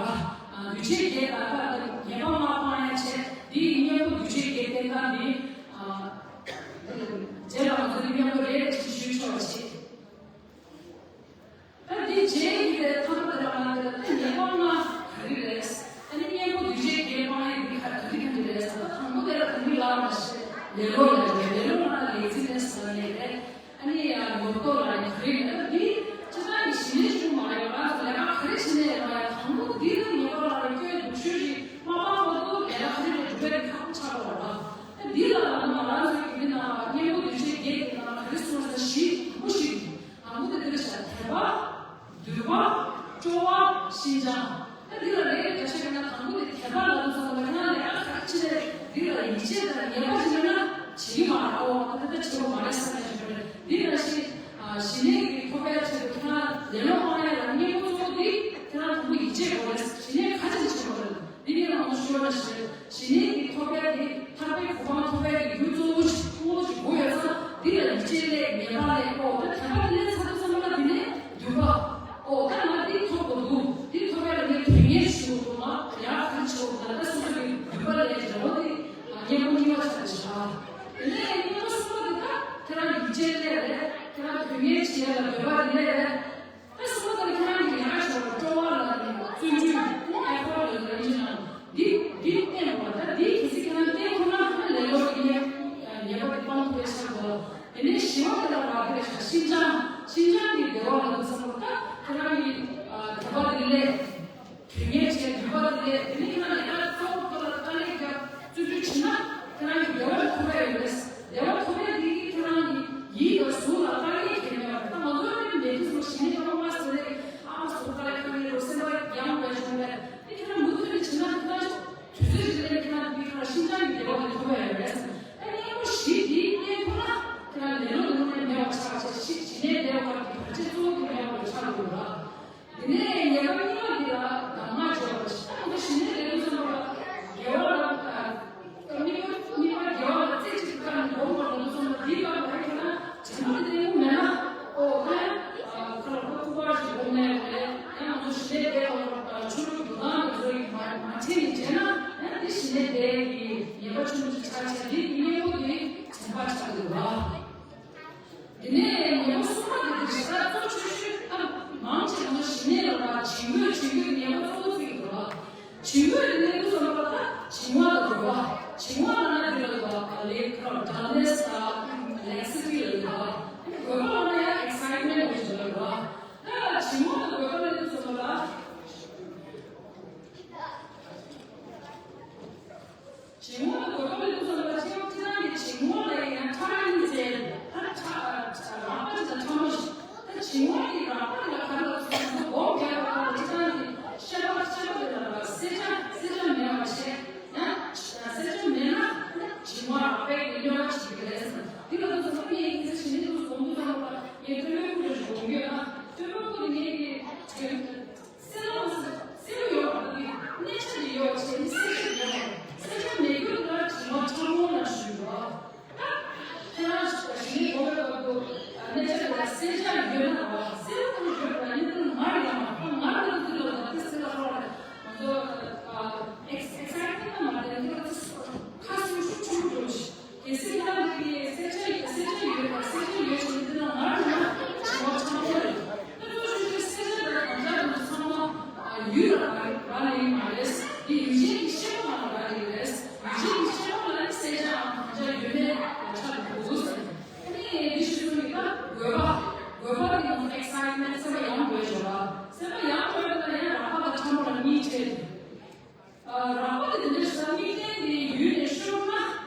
འདུས་བྱས་བརྒྱད་ད་ལྟ་ཉེས་པ་ལྔ་སྤང་ཡ་བྱས་འདི་ཡི་གཉེན་པོ་འདུས་བྱས་བརྒྱད་བསྟེན་སྟངས་འདི་རྗེས་ལ་ང་ཚོ་འདི་གཉེན་པོ་རེད་ཅེས་ཞུས་ཆོག་ཅིག་ད་འདི་རྗེས་ཀྱི་ཐ་མ་དེ་ལ་ང་ཚོས་ད་ཉེས་པ་ལྔ་ག་རེ་རེད། ཨ་ནི་གཉེན་པོ་འདུས་བྱས་བརྒྱད་སྤང་ཡས་འདི་ག་ག་རེ་ག་རེ་རེད་ཟེར་ན། དང་པོ་དེ་ལ་ད་ནི་ལབ་མ་ཤེས། ལེ་ལོ་ལ་རེད། ལེ་ལོ་ལ་ལས་འཛིན་ནས་ཟེར་ནས་རེད། ཨ་ནི་ཡང་ངོ་ཐོག་ལ་ནི་ག་རེ་རེད་ན་འདི་ཅི་ལྟར་ནི་ཞི་གནས་བྱུང་མ་རེད་པ། ལས་ཀ་ག་རེ་བྱེད་ནས་ཡོང་བ་ཡང་དང་པོ་འདི་ལ་ཉེས་པ་ལ་རེ་སྐྱོན་འདུག་ཤོས་ཤིག་མ་སྤང་བར་དུ་ལས་ཀ་ག་རེ་རེད་སྒྲུབ་པའི་ཁག་པོ་ཆགས་པ་རེད་པ། ཨ་འདི་ལ་ལ་ང་རང་ཚོའི་གི་འདི་ན་གཉེན་པོ་འདུས་བྱས་བརྒྱད་ཀྱི་ནང་ལ་ག་རེ་གསུངས་ཟེར་ན་བཞི་དང་པོ་ཞིག་དང་པོ་དེ་འདིར་བཞག་དད་པ། འདུན་པ། སྤྲོ་བ། ཤིན་སྦྱངས། ད་འདི་ལ་རེ་རེ་བྱས་ན་དང་པོ་དེ་དད་པ་ལ་དུ་ཚང་མ་ཡང་ལས་ཨ་ཁ་ཅི་རེད། འདི་ལ་ཡིད་ཆེས་དང་ངེས་པ་ཞིག་མེད་ན་བྱེད་ཀྱི་མ་རེད། ཨོ་ད་ད་བྱེད་པ་མ་རེད་བསམ་ཡ་ཞིག་རེད། འདི་ལ་ཞི་ཞི་གནས་ཀྱི་ཐོབ་པའི་ཆེད་དུ་ཁྱེད་རང་ལེ་ལོ་སྤང་ཡ་ལ་གཉེན་པོ་གཙོ་བོ་དེ་ཁྱེད་རང་དང་པོ་ཡིད་ཆེས་དགོས་རེད། ཞི་གནས་ག་ཅིག་བྱེད་དགོས་རེད། འདི་ནས་ང་ཚོ་ཤོད་ན་ཞེས། ཞི་གནས་ཀྱི་ཐོབ་པ་དེ་ཐར་པའི་གོ་འཕང་ཐོབ་པའི་རྒྱུ་གཙོ་བོ་ཞིག་ཐུགས་ཀྱི་སྒོ་ཡོད་ཙང་འདི་ལ་ཡིད་ཆེས་སླེབས། ངེས་པ་སླེབས། ཨོ་ད་དད་པ་དེ་སླེབས་ཚར་དུས་ཙམ་པ་ལ་འདི་ནས་འདུན་པ། ཨོ་ད་ང་འདི་ཐོབ་དགོས་འདུག་འདི་ཐོབ་པ་ལ་ངས་དོན་གཉེར་ཞུ་དགོས་འདུག་ང་ཡར་ག་རེ་བྱེད་དགོས་འདུག་ད་སོ་སོ་གི་འདུན་པ་ལ་ཡང་འདྲ་བོ་དེ་གཉེན་པོ་གཉིས་པ་ཆགས་བཞག་དེ་ནས་གཉེན་པོ་གསུམ་པ་དེ་ད་ཁྱེད་རང་ཡིད་ཆེས་སླེབས་རེད། ཁྱེད་རང་དོན་གཉེར་བྱེད་ཡ་ལ་འདོད་པ་དེ་སླེབས་རེད། ད་གསུམ་པ་དེ་ཁྱེད་རང་གི་ཡང་ཞོར་སྤྲོ་བ་ལ་ནི་བརྩོན་འགྲུས་ཨེ་ཕོར་ལ་ལ་ཡིན་ནམ། འདི་འདི་བསྟེན་དགོས། ད་འདི་གལ་སྲིད་ཁྱེད་རང་བསྟེན་ཁོ་ན་ལེ་ལོ་ཡིན་ཡ། ཉེས་པ་དེ་སྤང་ཐུབ་པའི་ཆ་དགོས། དེ་ནས་བཞི་པ་དེ་ལ་བ་དེ་ལ་ཤིན་སྦྱངས། ཤིན་སྦྱངས་ཀྱི་བདེ་བ་ལ་དུ་བསམ་པ། ད་ཁྱེད་རང་གི་དད་པ་དེ་ལས་དོན་གཉེར་བྱས་འདུན་པ་དེ་ལས་དེ་ནས་ཁྱེད་རང་ཡང་གཙོ་བོ་ལ་དཀའ་ལས་བརྒྱབ། བརྩོན་འགྲུས་བྱས་ན་ཁྱེད་རང་གི་བདེ་བ་ཐོབ་པ་ཡོད་རེད། བདེ་བ་ཐོབ་པའི་དེ་གིས་ཁྱེད་རང་གི་ཡིད་དང་གཟུགས་ལ་དཀའ་ངལ་གང་ཡང་མེད་པ་རེད། ད་ང་ཚོ་ནི་མེད་དུས་སུ་ཞི་གནས་ཀྱི་སློབ་མ་ཟེར་ནས་ཨ་མ་གཟུགས་དཀའ་ལས་ཁག་ཡོད་རེད། སེམས་པ་ཡང་བས་བྱུང་རེད། དེ་ཁྱེད་རང་མུ་མཐུད་ནས་བྱས་ན་ཁྱེད་རང་དུས་ཚོད་ཅིག་ལ་ཁྱེད་རང་གི་ཁ་ལ་ཤིན་སྦྱངས་ཀྱི་བདེ་བ་དེ་ཐོབ་པ་ཡོད་རེད། ད་གཉེན་པོ་བཞི་དེ་བསྟེན་ཁོ་ན་ཁྱེད་རང་ལེ་ལོ་ལེ་ལོ་ནས་མེད་པ་ཆགས་བྱས་ཞི་གནས་བདེ་བ་གི་བར་ཆད་གཙོ་བོ་དེ་མེད་པ་ཆགས་འགྲོ་ར། དེ་ནས་ཉེས་པ་གཉིས་པ་འདི་ལ་གདམས་ངག་བརྗོད་པ་ཞིག་ད་ང་ཚོ་ཞི་གནས་ལས་འགུལ་ཚང་མ་ དེ་ནས་ཉེ་པོ་གསུམ་པ་དེ་དེ་ཞེ་དྲག་གཙོ་ཆེ་ཤོས་ཨ་མང་ཆེ་བ་ཞི་གནས་ལ་བ་བྱིང་རྒོད། བྱིང་རྒོད་ཉེ་པོ་གཙོ་བོ་ཚིག་འགྲོ་བ། བྱིང་རྒོད་དེ་ནས་ཀུན་སོང་པ་ད་བྱིང་བ་ལ་འགྲོ་བ། བྱིང་བ་ལ་ན་དེ་ལ་འགྲོ་བ། ལེགས་ཁར་dullness དང་laxity ལ་འགྲོ་བ། རྒོད་པ་ལ་ན་ཡང་excitement ལ་འགྲོ་བ། ད་བྱིང་བ་དང་རྒོད་པ་ལ་ཀུན་སོང་པ་ལ། བྱིང་བ་དང་རྒོད་པ་ལ་ཀུན་སོང་པ་ལ་ཅི་ཡང་ཅི་ཡང་གི་བྱིང་བ་ལ་ཡང་ཁྲག་ཡིན་ཟེར། ད་ཁྲག་རགས་པ་ཅི་དང་ཕྲ་མོ་ཞིག་ད་བྱིང་བ་གི་རགས་པ་ལ་ག་ལ་སོང་ན་སྒོམ་རྒྱག་པ་ལ་ཅི་ཡང་གི་ཤ་པ་ཤ་པ་ལ་ལ་བསད་བྱ་བསད་བྱ་མེད་པ་བྱས། ཡང་བསད་བྱ་མེད་ན་བྱིང་བ་རགས་པའི་གི་སྨྱོ་བ་ཞིག་རེད་ཟེར། འདི་ལ་ཀུན་སོང་པ་ངས་ཡིན་ཟེར་བྱིང་ནི་ཀུན་སོང་པ་ལ་ངས་ཐོན་པའི་ཀུན་སོང་ཞིག་སྒོམ་ཡོད་ན་ཐོན་པའི་ཀུན་ངས་གི་སེམས་ལ་སེམས་ཡོད་པ་དེ་གནས་ཆ་ནས་ཡོད་བྱས་ནས་སེམས་ཆ་ཡོད་པ་སེམས་ཆ་མེད་རྒྱུ་ལ་དྲི་མ་ཕྲ་མོ་ལ་ཞུ་བ། ད་ཁྱེད་རང་ཞིག་ལ་ཞི་གནས་སྒོམ་པའི་སྐབས་སུ་གནས་ཆ་ལ་སེམས་ཆ་ཡོད་ན་བ་སེམས་ཁོ་ཡོད་པ་ཡིན་ན་ང་ཡང་མ་ཁོ་ང་ལ་འདི་ལ་ད་དེ་སེམས་ལ་ཁོ་ལ་ང་ཚོ་ཨེག་སའི་ཊི་མེན་ཊི་མ་དེ་འདི་ལ་ཁ་སུ་ཆུ་ཆུ་འགྲོ་ཞིག་གལ་སྲིད་ང་རང་གིས་སེམས་ཆ་ཡོད་སེམས་ཆ་ཡོད་པ་སེམས་ཆ་ཡོད་ཞིག་འདི་ན་ང་རང་ལ་དྲི་བ་ཆེན་པོ་རེད། ད་གཙོ་ཆེ་ཤོས་སེམས་ཆ་དང་གང་ལྟར་དུ་ཚང་མ་ཡུལ་ལ་རག་ལས་མ་རེད། འདི་ཡུལ་ཅན་གྱི་ཤེས་པ་ལ་རག་ལས་རེད། ཡུལ་ཅན་གྱི་ཤེས་པ་ལ་ནི་སེམས་ཆའམ་གང་ཆ་ཡོད་མེད་ལ་ཆགས་འདུག་ཟེར། ཨ་ནི་འདི་ཞུ་དགོས་ཡོད་ན་རྒོད་པ། རྒོད་པ་འདི་ང་ཚོ་ཨེག་སའི་ཊི་མེན་ཊི་སེམས་པ་ཡང་རྒོད་བྱེད་པ། སེམས་པ་ཡང་རྒོད་པ་ན་ཡང་རགས་པ་དང་ཕྲ་མོ་ལ་གཉིས་ཕྲད། རགས་པ་དེ་དེ་འདྲ་ཞིག་དམིགས་རྟེན་དེ་ཡུལ་ནས་ཤོར་ན།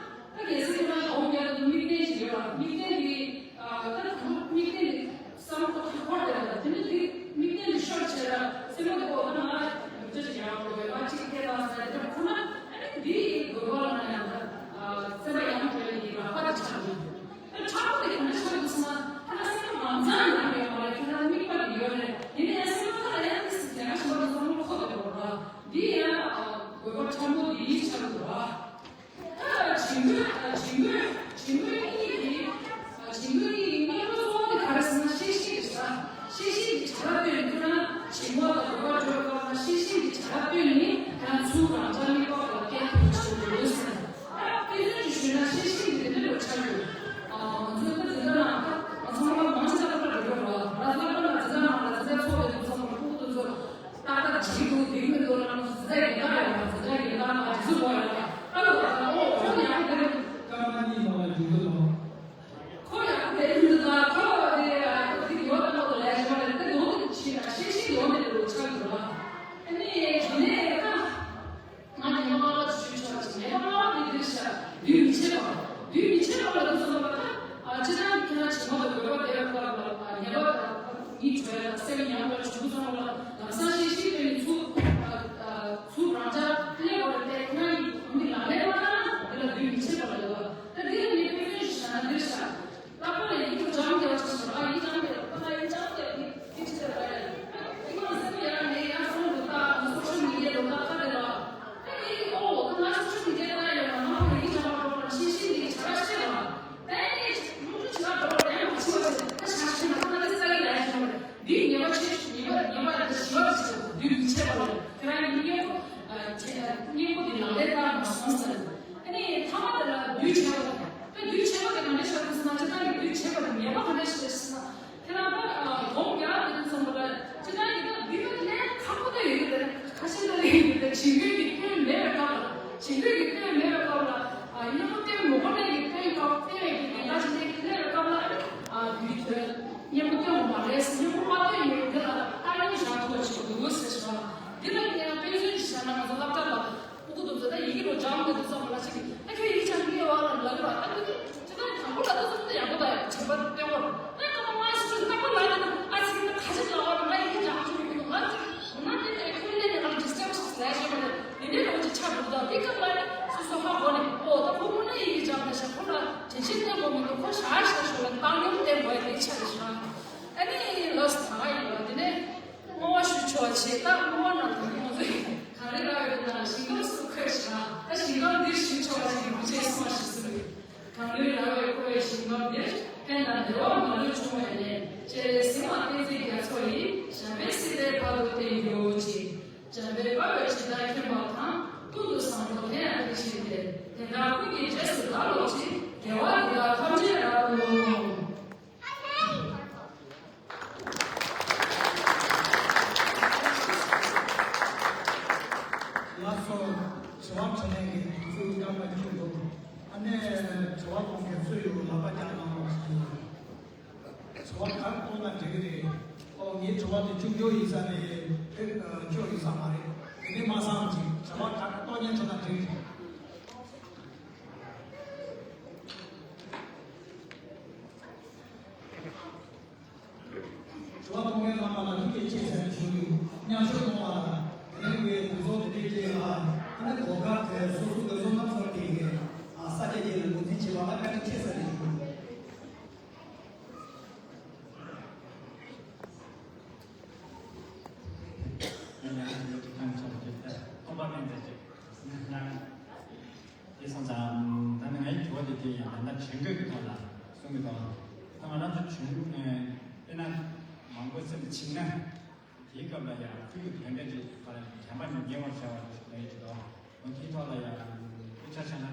ད་གལ་སྲིད་ཁྱེད་རང་སྒོམ་རྒྱག་དུས་དམིགས་རྟེན་ཞིག་ཡོད་ལ་དམིགས་རྟེན་དེ་ད་དམིགས་རྟེན་དེ་བསམ་བློ་ཁ་འཁོར་བསྡད་ལ་དེ་ནི་དེ་དམིགས་རྟེན་དེ་ཤོར་བྱས་ལ་སེམས་པ་དེ་གོ་ད་ང་ལ་ཡོད་ཅེས་ཡང་གོ་བས་ང་གཅིག་སྐད་བཏང་ས་དེ་འདྲ་ཁོ་ན་ཨ་ནི་འདི་ཡི་དགོས་པ་ལ་ན་ཡང་ད་སེམས་པ་ཡང་དེ་ཡི་རགས་པ་དེ་ཆགས་འདུག་ད་ཕྲ་མོ་དེ་ག་འདྲ་ཆགས་འདུག་ཟེར་ན་ད་ང་སེམས་པ་མང་ཙམ་ཡང་ཡོད་མ་རེད། ཁྱེད་རང་དམིགས་པ་དེ་ཡོད་རེད། ཡིན་ནའི་སེམས་པ་ཁ་ལ་ཡང་དེ་སྲིད་དེ་འདྲ་ཞིག་པ་དེ་བསམ་བློ་འཁོར་བསྡད་པ་རེད། འདི་ཡང་དགོས་པ་ཕྲ་མོ་འདིའི་ཆ་ལུགས་ར། ད་བྱིང་རྒོད་ད་བྱིང་རྒོད་བྱིང་རྒོད་གཉིས་ཀྱི་བྱིང་རྒོད་གཉིས་ཀྱི་དངོས་པོ་གཙོ་བོ་དེ་ག་རེ་ཟེར་ན་ཤེས་བཞིན་གྱི་བྱ་ཤེས་བཞིན་གྱི་བྱ་བ་སྟོན་ཐུབ་ན་བྱིང་བ་དང་རྒོད་པ་སྒྲོལ་བ་ན་ཤེས་བཞིན་གྱི་བྱ་བ་སྟོན་ནས་ཡང་ཚུར་རང་ཅག་དམིགས་པ་ལ་བསྟན་ཐུབ་ཆོག་འདུག་ཟེར། ད་དཔེ་མཚོན་གྱིས་ཞུས་ན་ཤེས་བཞིན་གྱི་དེ་འདྲ་ལ་ཆགས་ཡོད། ང་ཚོས་ད་འཛིན་གྲྭ་ནང་ད་ང་ཚོ་སློབ་མ་མང་ཆེ་ད་སློབ་གྲྭ་འགྲོ་གི་རེད་བ། ང་ཚོ་སློབ་གྲྭ་ནང་འཛིན་གྲྭ་ནང་ལ་འཛིན་གྲྭ་ཚོགས་པའི་དུས་ཚོད་ལ་ཕྲུ་གུ་དེ་ཚོ། ཏག་ཏག་བྱེད་ཀྱི་འདུག་འདི་མི་འདུག་ལ་ང་ཚོ་འཛིན་གྲྭ་ཡིན་ན་ཡོད་ལ་འཛིན་གྲྭ་ཡིན་ན་ང་དེ་ཚོ་ཡོད་ལ་ཨ་ལོ་ཨ་ལོ་ཁོ་ཡག་པོ་དེ་སྐར་མ་གཉིས་ལ་འཇུག་གི་འདུག་ཁོ་ཡག་པོ་དེ་མི་འདུག་ད་ཁོ་དེ་ཨ་ཁོ་དེ་ཡོད་ལ་ཁོ་དེ་ལས་བྱེད་པ་རེད། དེ་ལོ་དེ་ཕྱི་ལ་ཤེས་ཤེས་ཡོད་མེད་དེ་ལོ་ཆགས་འདུག་ལ། ཨ་ནི་དེ་ནས་ད་ང་ཉེས་པ་སྔ་ལ་ཞུས་ཆོག་ཅིག་ཉེས་པ་སྔ་ལ་དེ་དེ་ཤ་དུས་མི་ཆད་པ་དུས་མི་ཆད་པ་ལ་དུས་སོང་བ་ད་ཨ་ཅི་ད་ཁྱེད་རང་བྱེད་མ་དང་དགོས་པ་དེ་ཡང་ཁོ་ལ་ཉེས་པ་ད། གཉིས་བྲལ་ལ་སེམས་ཉམས་པར་བྱུང་སོང་ལ་ལམ་སང་ཤེས་ཤེས་པའི་ཚུལ་ཚུལ་རང་ཅག་ཀླད་པར་བལྟས་ཁོ་རང་གིས་འདི་ལག་ལེན་མ་བསྟར་ན་འདི་ལ་དུས་མི་ཆད་པ་ལ་ཡོད་པ། ད་འདི་ལ་ངས་དཔེ་མཚོན་ཞིག་བཞག་ན་འདིར་བཞག་ལྷག་པར་ལ་ཡིག་ཏུ་སྦྱང་བདེ་བ་ཞིག་བཞག་ཨ་ཡིག་སྦྱང་བདེ་བ་ཁོ་ན་ཡིག་སྦྱང་བདེ་བ་འདི་འདི་ཅི་ལྟར་རེད། ཨ་ཁོ་ང་སེམས་ཡར་ནས་ཡར་སོང་འདུག་ད་ང་སོ་ཤལ་མི་ཌི་ཡ་འདུག་ད་ཁ་བདེ་ལ་ཨ་ཡིག་ཨོ་ཁོ་ང་སོ་ཤལ་མི་ཌི་ཡ་ལྟ་ཡོད་ལ་ང་ཁོ་ཡིག་སྦྱང་བ་འགྲོ་བ་ཤེས་ཤེས་འདི་བྱ་བ་ཤེས་ལ། ད་ནི་སློབ་ཕྲུག་བྱེ་བྲག་འགྲོ་བ་ཡང་མ་ཕྱི་བ་ཞིག་ད་ཆ་ཤེས་ན་ཁོ་ན་ད་ས་ཡི་ལ་ཡ་ཞིག་འདི་ཉེས་པ་ཆེ་ཉེས་པ་ཉེས་པ་འདི་ཞི་བ་ཆེ་བ་འདུས་མི་ཆེ་བ་ལ་ཁྱེད་རང་གཉིས་སྙིང་པོ་ཨ་ཁྱེད་སྙིང་པོ་འདི་ལག་ལེན་བསྟར་མ་སོང་ཟེར། ཨ་ནི་ཐ་མ་དེ་ལ་འདུས་ཆེ་བ་ད་འདུས་ཆེ་བ་དེ་ག་འདྲ་ཆགས་འདུག་ཟེར་ན་ཁྱེད་རང་གི་འདུས་ཆེ་བ་དེ་ཉེས་པ་ག་འདྲ་ཞིག་རེད་ཟེར་ན་ཁྱེད་རང་ད་སྒོམ་རྒྱག་དེ་དུས་ཙམ་པ་ལ་ཁྱེད་རང་གི་ད་འདུས་པ་ལས་ཁག་པོ་ད་ཡོད་ཀྱི་རེད། ཁ་ཤས་ད་ལས་ཡོད་ཀྱི་རེད། བྱིང་རྒོད་ཀྱི་སྐྱོན་མེད་པའི་སྐབས་ལ་བྱིང་རྒོད་ཀྱི་སྐྱོན་མེད་པའི་སྐབས་ལ་ཨ་གཉེན་པོ་སྟོན་མི་དགོས་ནས་ཀྱི་སྟོན་སྐབས་སྟོན་ཡོད་ཀྱི་ཉེན་ཁ་ཞིག་ལས་ཀྱི་སླེབས་པའི་སྐབས་ལ་ཨ་འདུས་ཐོན། གཉེན་པོ་སྟོན་དགོས་མ་རེད། གཉེན་པོ་མ་སྟོན་ཡོད་འདི་ལ་ལྟ་ཉན་བཞག་ཐུབ་པ་ཞིག་འདུག་ཟེར་ཞུ་བ། འདི་ལ་ངས་དཔེ་མཚོན་ཞིག་བཞག་ན་ང་ཚོ་སློབ་གྲྭ་ལ་ཕྲུ་གུ་དེ་ཚོ་ད་ཡི་གེ་ལོ་སྦྱང་དགོས་དུས་ཙམ་པ་ལ་ཅིག་ད་ཁྱོད་ཡི་གེ་སྦྱང་གི་ཡོད་བ་ལ་ལབ་ར། ད་དེ་དུས་ཅི་ད་དང་པོ་ལ་ད་ཚོ་ད་ཡག་པོ་ད་དྲན་པ་སྟོན་དགོས་ར། ད་སྐར་མ་ལྔ་ཞིག་ཚོ་ད་པ་ལ་ཡིན་ན་ཨ་ཚིག་ད་ཁ་ཅིག་ལ་བ་ལ་ང་ཡི་གེ་སྦྱང་ཐུབ་ཀྱི་འདུག་ང་ཚོ་འོ་ན་དེ་ནས་ཁོ་ལས་ནས་ང་ལ་ཌིས་ཊརབ་ཞིག་ལས་བྱེད་པ་རེད། དེ་འདྲའི་ལོ་ཅིག་ཆགས་འདུག་ད་དེ་སྐབས་ལ་སོ་སོ་ཧ་གོ་ནས་ཨོ་ད་ཁོ་དངོས་གནས་ཡི་གེ་སྦྱང་ད་ཤག་ཁོ་ལ་དྲན་ཤེས་བསྟེན་དགོས་མི་འདུག་ཁོ་ཞ་ཞ་ཞོར་ལ་བཏང་སྙོམས་བསྟེན་དགོས་ཡ་དེ་ཆགས་རེད་ཤག་ཨ་ནི་ལོས་ད་ཡིན་པ་དེ་ནས་བསྔོ་བ་ཞུ་ཆོག་བྱེད། ད་བསྔོ་བ་ནང་དུ་ང་ཚོས་ག་རེ་ལབ་ཡོད་ན་ཞིང་ཁམས་སུ་འཁོད་བྱ། ད་ཞིང་ཁམས་འདིར་ཞུ་ཆོག་བྱེད་ཀྱི་བུ་ཆེན་གསུངས་པ་ཞིག་གསུངས་ཡོད། གང་ལུས་ར་བས་བསྐོར་བའི་ཞིང་ཁམས་འདིར། ཕན་དང་བདེ་བ་མ་ལུས་འབྱུང་བའི་གནས། ཅེས་གཟིགས་པ་ཏིང་འཛིན་རྒྱ་མཚོ་ཡི། ཞབས་པད་སྲིད་པའི་བར་དུ་བརྟན་གྱུར་ཅིག་འཇམ་དཔལ་དཔའ་བོས་ཇི་ལྟར་མཁྱེན་པ་དང་། ཀུན་ཏུ་བཟང་པོ་དེ་ཡང་དེ་བཞིན་ཏེ། དེ་དག་ཀུན་གྱི་རྗེས་སུ་བདག་སློབ་ཅིང་། དགེ་བ་འདི་དག་ཐམས་ཅད་རབ་ཏུ་བསྔོ། དྲི་བ་ག་རེ་གཏོང་ན་འགྲིག་གི་རེད། ཨོ་ངའི་དྲི་བ་དེ་ཅུང་སྐྱོ་ཡིན་ས་རེད། དེ་སྐྱོ་ཡིན་ས་མ་རེད། དེ་ནས་མ་བསམ་ཅིག་དྲི་བ་ག་རེ་གཏོང་ཉན་ཆོག་ན་འགྲིག་གི་རེད། དྲི་བ་གཏོང་མཁན་རྣམ་པ་ལ་ཐུགས་རྗེ་ཆེ་ཟེར་ཞུ་རྒྱུ། མཉམ་ཞུགས་གཏོང་བ་དང་། དེ་རིང་གི་དུས་ཚོད་དེ་འདྲའི་རྗེས་ལ་ཨ་ནི་གོ་སྐབས་དེ་སོ་སོ་འདོད་བཟོ་རྣམ་གསར་དེ་གའི་ས་ཆ་ཅིག་ལ་ངོས་འཛིན་བྱས་པ་ལ་བཀའ་དྲིན་ཆེ་ཟེར་ཞུ་རྒྱུ། དེ་སོང་ཙང་ད་ནི་ངའི་དྲི་བ་དེ་དེ་ཡང་ད་ལྟ་དྲན་སྐུལ་གྱི་ཐོག་ལ་གསུང་གི་འདུག་ད་ང་རང་ཚོ་བྱུང་དཔེར་ན་མང་པོ་སེམས་ཕྱིན་ན་དེའི་སྐབས་ལ་ཡང་ཁུལ་གྱི་དོན་འབྲེལ་གྱི་ཁ་ལ་དྲན་པ་ནི་ཉེ་བར་བྱ་བ་ཞིག་ལས་ཀྱི་འདུག་འོ་དེའི་ཐོག་ལ་ཡང་དཔེ་ཆ་བཞག་ན།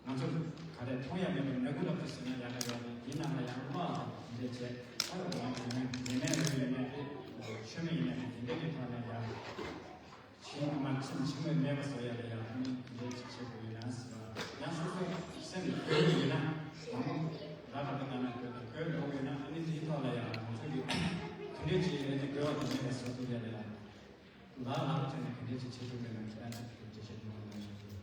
ང་ཚོ་ག་རེ་མཐོང་ཡ་མེད་པར་ནག་ཁུལ་ལ་ཕུ་ཟིན་ན་ཡག་ག་ཡོད་རེད། དེའི་ནང་ལ་ཡང་དམག་དང་དེ་འདྲས་བྱས། ཨ་རོགས་ཡང་ཡིན་ན་ཉེས་མེད་རེད། ཡིན་ན་རེད། ཆོས་མེད་ཡིན་ན་རེད། དེ་འདྲས་ཀྱི་ཐོག་ནས་ཡང་ཕྱིན་མ་ཕྱིན་ཕྱིན་མེད་མེད་པ་བཟོ་ཡ་ལ་ཡང་ཨ་ནི་དེ་འདྲས་ཅིག་བྱེད་དགོས་ཡོད་ན་ཟེར་བ། ཡང་སོ་སོའི་སེམས་ལ་འཁོར་གྱི་ཡོད་ན་མང་པོ་ར་ཁ་པ་ག་ན་འཁོར་དང་འཁོར་འགྲོ་དགོས་ན་ཨ་ནི་དེའི་ཐོག་ལ་ཡང་ང་ཚོ་གི་དེ་འདྲས་ཅིག་ཡིན་ན་དེ་དགོས་པ་དང་མེད་པ་བཟོ་ཐུབ་ཡ་ལ་ཡང་ལག་ལག་བྱས་ནས་ག་འདྲས་ཅིག་བྱེད་ཐུབ་ཡོད་ན་ཁྱེད་རང་ཚོ་གི་འགྲེལ་བཤད་གནང་བ་ལ་ཞུ་རྒྱུ།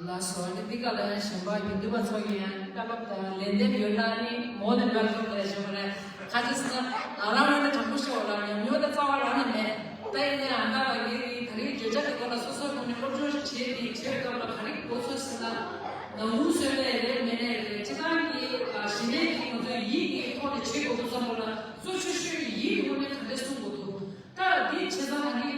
ལགས་སོ། ཨ་ནི་འདི་ག་ལ་ཡང་གཞན་པ་དགེ་འདུན་པ་ཚོ་གི་ཡང་བཀའ་སློབ་དང་ལེགས་འདེབས་ཡོད་ན་ནི་མོ་ནི་བཀའ་སློབ་ལ་ཞུ་བ་རེད། ཁ་ཅིག་སོང་ན་ང་རང་རང་ནི་དྲང་པོ་ཤོད་ལ་ཉམས་མྱོང་དེ་རྩ་བ་རང་ནས་མེད། ད་ཡིན་ནའི་ཨ་ད་བ་ངེད་ཀྱི་ད་རེས་བརྗོད་བྱ་དེ་སྐོར་ལ་སོ་སོའི་ངོས་ནས་སློབ་སྦྱོང་བྱས་ཏེ་བྱས་སྐབས་ལ་ག་རེ་གོ་ཚོད་ཟེར་ན། ནང་ཁུལ་བཟོས་ནའི་རེད་མེད་ནའི་རེད། སྤྱི་བཏང་གི་གཞི་ནས་ཀྱི་ང་ཚོའི་ཡིད་ཀྱི་ཐོག་ནས་བྱེད་དགོས་འདུག་བསམ་པ་ལ་གཙོ་ཆེ་ཤོས་ཀྱི་ཡིད་ཀྱི་ངོས་ནས་ག་འདྲས་གསུང་དགོས་འདུག་ད་འདི་བྱས་ཙང་ང་ནི་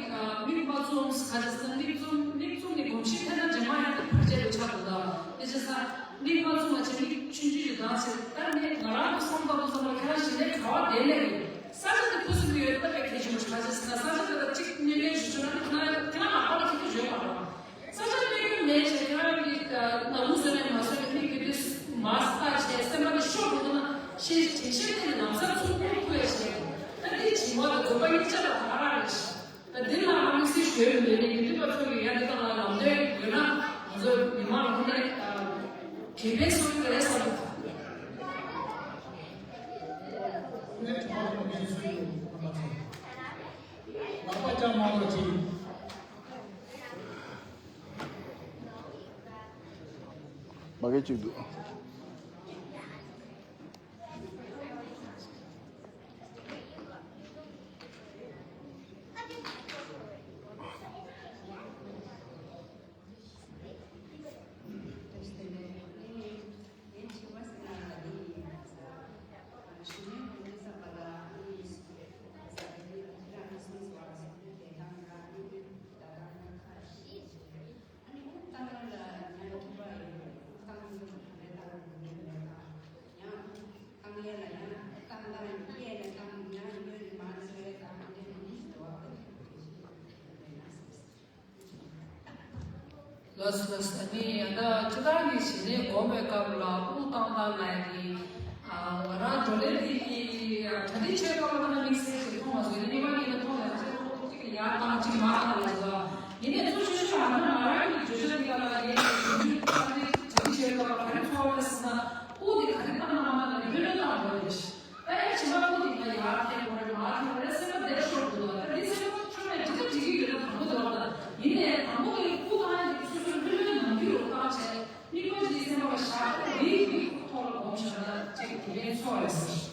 མིག་མ་བཙུམ་ག་ཅིག་སོང་ན་མིག་བཙུམ་མིག་བཙུམ་ནས་གོམས་གཤིས་འཐེན་ན་རྗེས་མ་ཡང་དེ་བར་ཆད་དུ་ཆགས་འདུག་ད་དེ་བྱས་ཙང་མིག་མ་བཙུམ་པ་བྱས་མིག་ཆུང་ཆུང་ཞིག་གདངས་བྱས། ད་ནི་ང་རང་གི་བསམ་པ་བསམ་པ་ཁྱེད་རང་གཞི་ནས་ག་བ་བསྡད་ལས་ཡོད། ས་ཆ་དེ་ཁུ་སིམ་གྱི་ཡོད་པ་དཔེ་གལ་ཆེན་པོ་ཞིག་ག་ཅིག་སོང་ན་ས་ཆ་དེ་ལ་གཅིག་གནོད་སྐྱོན་ཞིག་བྱུང་ན་ནི་ཁྱེད་རང་ཁྱེད་རང་ལག་པ་ལ་ཁེ་ཕན་ཡོད་མ་རེད། ས་ཆ་གནོད་སྐྱོན་མེད་ཅེས་ཁྱེད་རང་གིས་ནང་ཁུལ་བཟོས་ནས་མ་བཟོས་ནས་མིག་གི་དུས་མ་ལྟ་བྱས་སེམས་པ་དེ་ཤོར་འགྲོ་ན་ཤེས་དྲན་ཤེས་དེ་ནི་ལམ་སང་ཚུར་ཁུར་ཁུར་ཡ་བྱས། ད་འདི་བྱིང་བ་དང་འདོད་པ་གཉིས་ཆ་ལ་ད་ག་རང་རེད། ད་འདི་ལ་དམིགས་བསལ་ཞུ་ཡ་མི་འདུག་ནས་དགེ་འདུན་པ་ཚོ་གིས་ཡ་འདི་དག་ལ་ལམ་སྟོན་ཡོད་ན་ང་ཚོ་མི་མང་ལ་ཁོ་ནས་དགེ་ཕན་སོགས་ཡོད་རེད་བསམ་གྱི་འདུག་ནས་གྲོགས་པོ་ངས་སུ་ཡོད་ཁོ་ན་ཚོ་ལག་པ་བརྐྱངས་མ་ལོ་ཅིག་མ་གི་གཅིག་འདུག་ལགས་སོ་ལགས་སོ། ཨ་ནི་ཡང་ད་སྤྱི་བཏང་གི་གཞི་ནས་དགོངས་པའི་སྐབས་ལ་དབུགས་བཏང་སྟངས་ལ་ཡང་གི་ང་རང་བགྲོ་གླེང་འདི་གི་གྲ་སྒྲིག་བྱེད་སྐབས་ལ་ད་དམིགས་བསལ་ཞིག་མཐོང་མ་སོང་། ཡིན་ནའི་མ་ཡིན་ན་མཐོང་ཡང་ཅིག་ཅིག་ཡར་བཏང་ཅིག་མར་བཏང་ལ་ཟེར་བ་ཡིན་ནའི་གཙོ་ཆེ་ཤོས་ང་རང་ང་རང་གི་བརྗོད་བྱ་འདི་ག་ལ་ཡིན་ནའི་གྲ་སྒྲིག་བྱེད་སྐབས་ལ་ག་རེ་ཚོར་བ་ཟེར་ན་དབུགས་འདི་ག་རེ་བཏང་ན་མ་བཏང་ན་ལྷོད་ལྷོད་བཏང་དགོས་རེད། ད་ཡང་ཕྱི་མ་ཀུ་དེ་ང་ཡར་འཐེན་དགོས་རེད་མར་འཐེན་དགོས་རེད་སེམས་པ་བདེ་ཤོར་འདུག་ད་འདི་སེམས་པ་ཆུང་ནས་འགྲིག་ག་འགྲིག་གི་ཡོད་ན་དང་པོ་དེ་བ་ད་ཡིན་ནའི་དང་པོ་གི་ཀུ་གང་ཡང་སོ་སོའི་ལྷོད་ལྷོད་ནང་རྒྱུ་རུ་བཏང་བྱས་དམིགས་པ་འདི་སེམས་པ་ལ་བཞག་འདི་འདི་ཐོག་ལ་སྒོམ་བཞག་ན་ཅིག་དེ་ལས་ཚོགས་རེད་ཟེར།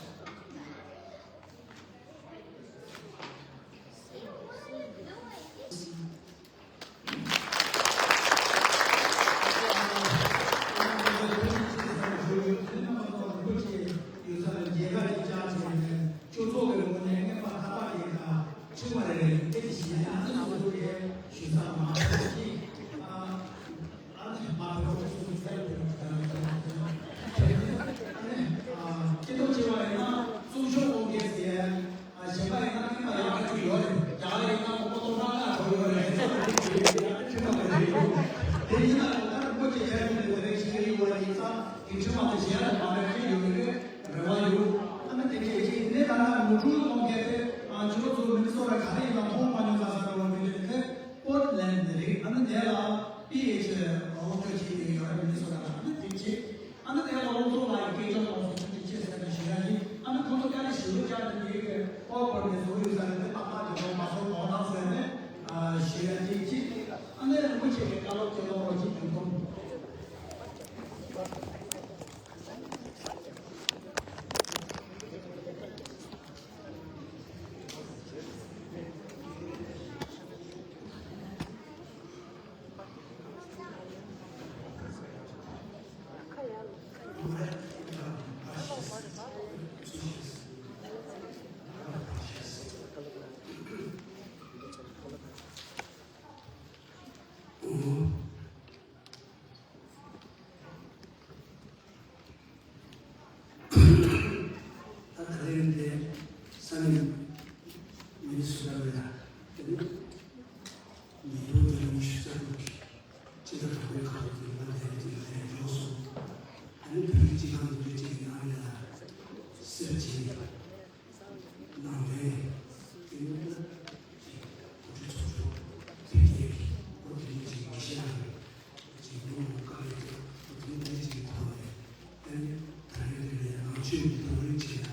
ཆོས་ཀྱི་དོན་རིན་ཆེ་ན་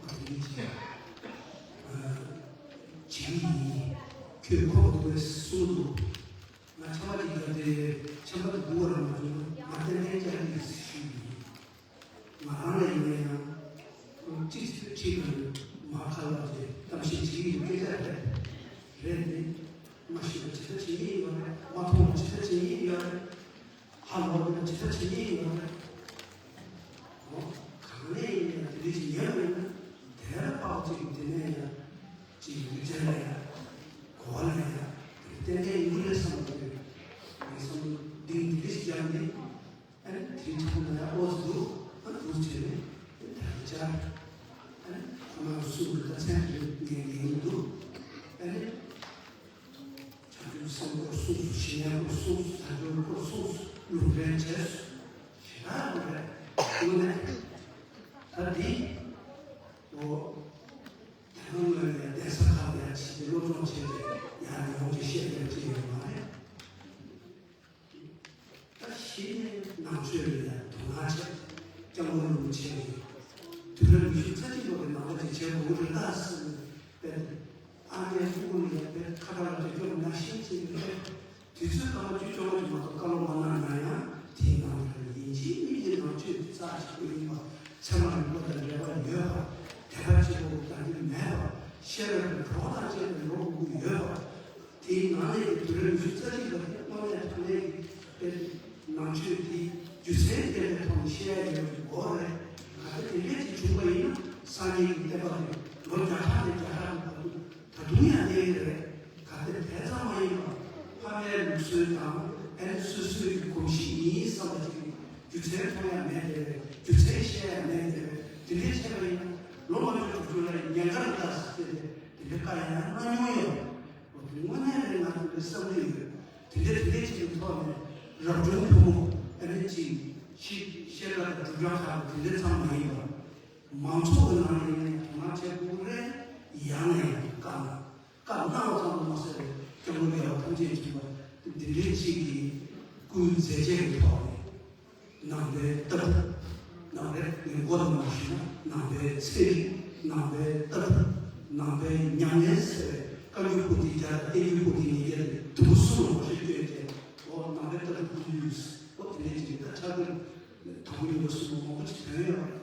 དོན་རིན་ཆེ་ན། བྱིན་ཡིན། ཁྱོད་ཁོ་བོ་དགོས་གསུངས་འདུག་ང་ཆམ་པ་ཅིག་བརྒྱབ་སྟེ་ཆམ་པ་དེ་སྒུག་པ་རང་མ་བྱུང་ང་ཏན་ཏན་ཅག་གིས་ཞུས་ཡིན། ང་རང་ལ་ཡིན་ན་ཡང་གཅིག་ཁྲིད་དང་མ་ཁ་ལ་ཅེ་གཏམ་བཤད་བྱེད་ཀྱི་ཡོད་སྐད་ཆ་རེད། རེད་དེ། མ་ཤེས་པ་ཇི་ལྟར་བྱེད་ཀྱི་ཡོད་རེད། མ་མཐོང་བ་ཇི་ལྟར་བྱེད་ཀྱི་ཡོད་རེད། ཧ་ལོ་དེ་ཇི་ལྟར་བྱེད་ཀྱི་ཡོད་རེད། འོ། གང་ནས་ཡིན་ན་དེ་འདྲ་ཞིག་ཉན་དགོས་ན་དེ་ལ་དཔག་ཅིག་དེ་ནས་ཡང་ཅིག་ཡུལ་ཅན་ལ་ཡང་གོ་བ་ལ་ཡང་ཏན་ཏན་ཡིན་རེད་བསམ་གྱི་ཡོད། ངས་བསམ་བློ་འདི་འདི་འདྲ་ཞིག་ཀྱང་ནི། ཨ་ནི་དེའི་ཐོག་ནས་ཡང་ཨོ་ཙི་འདུག་ཨ་འདུག་བྱས་ནས་ཨ་ནི་ད་ལྟ་ཅག་ཨ་ནི་ཁོ་མ་གསུང་གི་ད་མཚན་རེད་ངས་ངས་འདུག་ཨ་ནི། བྱང་ཆུབ་སེམས་སྐོར་གསུངས་སོ། ཞི་གནས་སྐོར་གསུངས་སོ། དལ་འབྱོར་སྐོར་གསུངས་སོ། ལུང་འདྲེན་བྱས་སོ། ཞེ་དྲག་ལུང་རེད། དངོས་གནས། ད་འདི། འོ། དེ་སྔ་ངོས་ནས་གདན་ས་ཁག་ལ་ཡང་ཕྱིན་ཏེ་སློབ་སྦྱོང་བྱས་ཏེ་ཡང་ཡོང་གི་བཤད་ཡོད་ཅི་ཡོད་མ་རེད། ད་གཞི་ནས་ནང་ཆོས་ལ་ཡང་དོ་སྣང་བྱས། སྐྱབས་མགོན་རིན་པོ་ཆེ་གིས་དུས་རབས་ཉི་ཤུ་རྩ་གཅིག་ལོ་གི་ནང་ལ་ཅིག་བྱེད་དགོས་ཀྱི་རེད་ད་ཟེར་ནས་དཔེ་ཨ་མའི་ཕྲུ་གུ་ལ་ཡང་དཔེ་ཁ་བྲལ་ལ་དཔེ་སྐྱོ་ན་ཤེས་ཅིག་རེད། དུས་ཚོད་སྐར་མ་བཅུ་བཅོ་ལྔ་ཅིག་མ་གཏོགས་བཀའ་སློབ་མ་གནང་ན་ཡང་དེའི་ནང་དུ་ཡིན་གཅིག་མིན་གཅིག་ནང་ཆོས་ཀྱི་རྩ་ཆེན་པོ་ཡིན་པ། ཚད་མ་རིག་པ་དང་འབྲེལ་བ་ཡོད་པ། དད་པ་གཅིག་པོ་དང་འདུས་མེད་པ། ཤེས་རབ་ཀྱི་གྲོགས་དང་བཅས་པའི་ལོ་དགུ་ཡོད་པ། དེའི་ནང་ནས་ཀྱི་དུས་རབས་ཉི་ཤུ་རྩ་གཅིག་པ་དེ་དངོས་གནས་དྲང་གནས་ཀྱི་དཔེ་ནང་ཆོས་དེ་རྒྱུ་མཚན་ལྡན་པའི་ཐོག་ནས་བཤད་ཡ་ཡོད་པའི་སྐོར་རེད། གལ་ཏེ་དེ་འདྲས་ཅིག་བྱུང་བ་ཡིན་ན་སངས་རྒྱས་ཀྱི་བསྟན་པ་དེ་ལོ་བརྒྱ་ཕྲག་ནས་བརྒྱ་ཕྲག་གི་བར་དུ་ད་དུང་ཡང་གནས་ཀྱི་རེད། གལ་ཏེ་དེ་ཙམ་མ་ཡིན་པར་ཕ་མའི་ལུགས་སྲོལ་དང་ཨ་ནི་སོ་སོའི་གོམས་གཤིས་ཡིན་བསམ་པ་ཅིག་རྒྱུ་མཚན་མཐོང་ཡ་མེད་དེ་རེད། རྒྱུ་མཚན་བཤད་ཡ་མེད་དེ་རེད། དེ་འདྲས་བྱས་པ་ཡིན་ན་ལོ་ལྔ་བཅུ་དྲུག་ཅུ་ལ་ཡང་ཉེན་ཁ་རེད་ད་ཟེར་ཏེ་དེ་འདྲའི་བཀའ་ཡང་གནང་མྱོང་ཡོད། འོ་དེ་དངོས་གནས་རེད། ང་ཚོ་འདི་བསམ་བློ་ཡོད། དེ་འདྲ་དེ་འདྲ་ཅིག་གི་ཐོག་ནས་རབ་བྱུང་ཕོ་མོ་ཨ་ནི་ཅིག་ཤི་ཤེས་རབ་དང་སྒྲུབ་གྲྭ་ཁག་དེ་འདྲ་ཚང་མ་ཡིན་པ། མང་ཚོགས་ཀྱི་ནང་ནས་ཡིན་ན་དོ་སྣང་བྱེད་དགོས་རེད། ཡང་ན་ཡང་བཀའ་གནང་བཀའ་གནང་བ་ཙམ་དུ་མ་ཟད་པའི་སྐྱབས་མགོན་རྒྱལ་བ་ཐམས་ཅད་མཁྱེན་པ་འདི་འདྲའི་ཅིག་གི་སྐུའི་མཛད་རྗེས་ཀྱི་ཐོག་ནས། ནང་པའི་ལྟ་གྲུབ། ནང་པའི་ངས་མགོ་ནས་མར་ཞུས་ན་ནང་པའི་ཚན་རིག་ནང་པའི་ལྟ་གྲུབ། ནང་པའི་ཉམས་ལེན་ཟེར་བའི་བཀའ་འགྱུར་པོ་ཏི་བརྒྱ་དང་བསྟན་འགྱུར་པོ་ཏི་ཉིས་བརྒྱ་དེ་དུམ་བུ་གསུམ་ལ་ངོ་ཤེས་བསྐྱོན་ཏེ། འོ་ནང་པའི་ལྟ་གྲུབ་ཕུལ་རྒྱུ་ཡོད། འོ་དེ་ནས་ཅིག་ད་ཆ་དེ་དང་པོ་ཡིན་པ་གསུམ་པ་མང་པོ་ཅིག་ཐོན་ཡོད་རེད།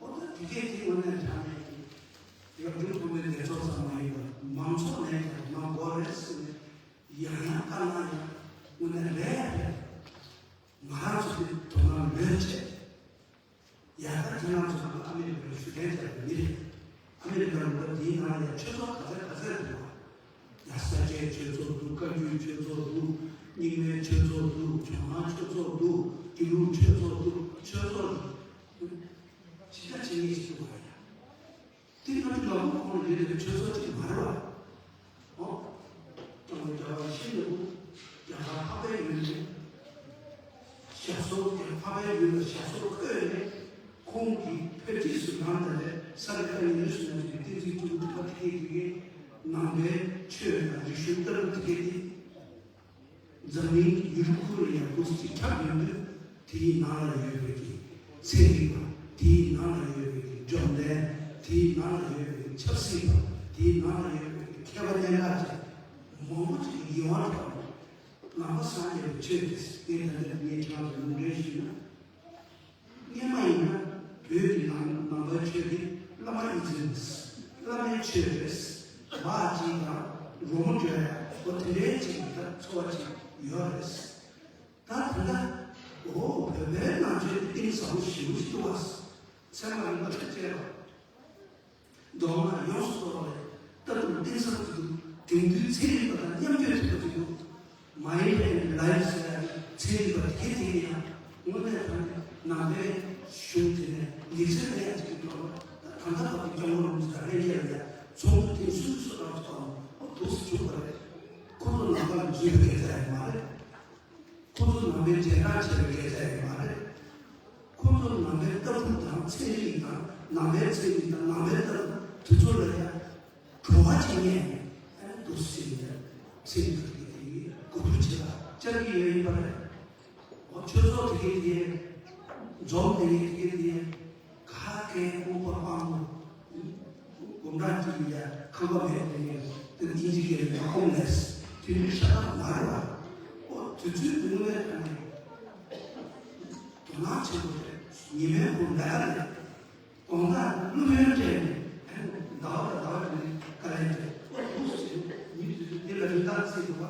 འོ་ད་དེ་གས་དེ་དངོས་གནས་དྲང་གནས་ཀྱི་རབ་བྱུང་ཕོ་མོའི་སྡེ་ཚོགས་ཙམ་མ་ཡིན་པར་མང་ཚོགས་ནས་ཀྱང་མ་དགོས་རེད་ཟེར་ནས་ཡང་ཡང་བཀའ་གནང་ཡང་དངོས་གནས་རེད་རེད། ང་རང་ཚོ་དེ་དོ་སྣང་ལོས་བྱས། ཡ་ད་ཁྱེད་རང་ཚོ་ཚང་མ་ཨ་མེ་རི་ཀར་ཞུ་མཁན་ཅིག་མི་རེད། ཨ་མེ་རི་ཀར་འགྲོ་དེའི་ནང་ལ་ཡ་ཆོས་ཚོགས་ག་ཚད་ག་ཚད་འདུག་བ། ཡ་ས་སྐྱའི་ཆོས་ཚོགས་འདུག་བཀའ་བརྒྱུད་ཆོས་ཚོགས་འདུག་རྙིང་མའི་ཆོས་ཚོགས་འདུག་ཇོ་ནང་ཆོས་ཚོགས་འདུག་དགེ་ལུགས་ཆོས་ཚོགས་འདུག་ཆོས་ཚོགས་འདུག་ཇི་ལྟར་བྱེད་ངེས་ཤིག་འདུག་བ་ཡ། དེ་ང་ཚོ་ལ་ཁོ་ཁོང་ལ་ཡོད་པའི་ཆོས་ཚོགས་ཅིག་མ་རེད་བ། ཨོ། སྐྱབས་མགོན་རྒྱལ་བ་ཡིད་བཞིན་ནོར་བུ་རྒྱ་གར་འཕགས་པའི་ཡུལ་ནས་ཞབས་སོར་རྒྱ་འཕགས་པའི་ཡུལ་ལ་ཞབས་སོར་བཀོད་ནས་ཁོང་གིས་བོད་ཕྱིས་སུ་ལངས་ད་ལས་ས་ག་ཟླ་ཉི་ཤུ་ནང་གི་བསྟན་འཛིན་སྐྱོང་བུ་ཁ་ཐེག་གི་ནང་པའི་ཆོས་དང་རིག་གཞུང་ལྟ་བུ་དེ་གས་དེ། འཛམ་གླིང་ཡུལ་ཁུལ་ལ་ཡང་འདུག་སེ་ཁྱབ་ཡོང་དུས་དེའི་ནང་ལ་ཡོད་པའི་གི་ཚན་རིག་པ། དེའི་ནང་ལ་ཡོད་པའི་གི་འབྱོར་ལྡན། དེའི་ནང་ལ་ཡོད་པའི་གི་ཆབ་སྲིད་པ། དེའི་ནང་ལ་ཡོད་པའི་གི་མཁས་པ་གནད་འགག་ཅན་མང་པོ་ཅིག་གི་ཡིད་དབང་འཕྲོག་ནས་ནང་པ་སངས་རྒྱས་པའི་ཆོས་དེ་ངས་ད་ལྟ་ངས་ཁྱེད་རང་ཚོ་ལུང་འདྲེན་ཞུས་ན། སྔོན་མ་ཡིན་ན་བོད་ཀྱི་ནང་ནང་པའི་ཆོས་འདི་བླ་མ་ཨི་ཛིན། བླ་མའི་ཆོས་རེད། སྦ་གཅིག་དང་རོལ་མོ་འགྲོ་ཡ་འོ་དེ་འདྲའི་ཅིག་ད་ཚོར་བ་ཅིག་ཡོད་རེད། ད་དེ་འདྲ་འོ་བོད་པའི་ནང་ཆོས་འདི་གཏིང་ཟབ་པོ་ཞེ་པོ་ཅིག་འདུག་བ། ཚད་མ་རིག་པ་ཁྲིད་བྱས་པ། མདོ་སྔགས་ཡོངས་སུ་རྟོགས་པ་ལས་ལྟ་གྲུབ་གཏིང་ཟབ་ཅིག་འདུག་དེང་དུས་ཚན་རིག་པ་དང་མཉམ་སྤྱོད་ཐུབ་པ་ཅིག་འདུག་མའིན་ཌི་ཨེན་ཌི་ལའིཕ་ཟེར་ཡ་ཚན་རིག་པ་དེ་དེ་ཡང་དངོས་གནས་དྲང་གནས་ནང་པའི་གཞུང་དེ་ནས་ལེགས་ཚོད་ལེན་ཡ་ཅིག་གི་ཐོག་ལ་ད་ད་ལྟ་བར་དུ་སྐྱབས་མགོན་རིན་པོ་ཆེ་དང་ལྷན་རྒྱས་ལ་ཡ་ཚོགས་འདུ་ཐེངས་སུམ་ཅུ་སོ་ལྔ་ཐོག་ནས་འདུག་སེ་བྱུང་བ་རེད། ཁོ་ཚོ་ནང་པ་ལ་འཛུལ་བའི་སྐད་ཆ་ཡང་མ་རེད། ཁོ་ཚོ་ནང་པའི་འབྲེལ་ཐག་ཆད་པའི་སྐད་ཆ་ཡང་མ་རེད། ཁོ་ཚོ་ནང་པའི་ལྟ་གྲུབ་དང་ཚན་རིག་དང་ནང་པའི་ཚན་རིག་དང་ནང་པའི་ལྟ་གྲུབ་དེ་ཚོ་ལ་ཡང་བྲོ་བ་ཅིག་རྙེད་ནས་ཨ་ནི་འདུག་སེ་ཡིན་ཡང་ཚན་རིག་དེ་གའི་གོ་བསྡུར་བྱེད་པ་བཅར་གྱི་ཡོད་ཡིན་པ་རེད། འོ་ཆོས་ཚོགས་དེ་གའི་དེ་འཛོམས་དེ་གའི་དེ་གའི་དེ་ག་ ཁ་སྐད་ཨུ་པ་པང་མོ། དགོང་དག་དུས་ཡ་ཁང་པ་མེད་པའི་ཡ་དེ་ཨིན་ཇི་སྐད་ལ་ཧོམ་ལེ་སི་དེ་འདྲའི་ཤ་སྟག་མ་རེད་བ། ཨོ་དུས་ཚོད་དུས་ངོ་མའི་ཐོག་ནས་དོ་སྣང་ཆེན་པོ་རེད། ཉི་མའི་འཁོར་ལ་ཡ་རེད། དགོང་དག་ཀླུ་སྨོན་སྤྲད་ནས་ཟླ་བ་ལ་ཟླ་བ་དེ་ནས་དཀའ་ལས་སྤྲད། ཨོ་དུས་ཚོད་ཉི་དུས་ཚོད་འདི་ལ་རིན་ཐང་ཚིག་འདུག་བ།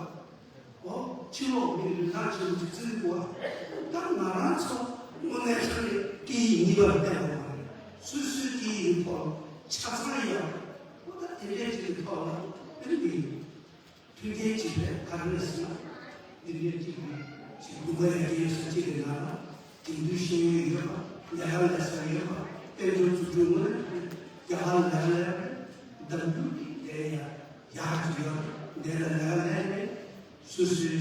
ཨོ། ཕྱི་ལོགས་མི་རིན་ཐང་ཆེན་པོ་ཅིག་བརྩི་དགོས་པ། ད་ང་རང་ཚོ་དངོས་གནས་དྲང་གནས་སྐད་ཡིག་གཉིས་པ་ལ་བརྟེན་དགོས་པ་རེད། སོ་སོའི་སྐད་ཡིག་ཐོག་ཆ་ཚང་ཡོད། ཨོ་ད་དེ་འདྲའི་ཅིག་གི་ཐོག་ལ་དེ་འདྲ་མི་ཡིན། མཐུན་རྐྱེན་ཅིག་རེད། ག་རེ་རེད་ཟེར་ན། དེ་འདྲའི་ཅིག་གི་ཅིག་དགོན་པ་ཡ་གི་ས་ཅིག་གི་ནང་ལ་དེང་དུས་ཤེས་ཡོན་ཡོད་པ། ལས་ཀ་ལས་ས་ཡོད་པ། དཔལ་འབྱོར་འཛུགས་སྐྲུན་ངོས་ནས་རྒྱ་གར་ལས་ཀ་ལས་པ་རེད། འདམ་རྒྱུད་ཀྱི་ལས་ཡ། ཡག་ཅིག་ཡོད། འདི་ལ་ལས་ལས་ནས་སོ་སོའི་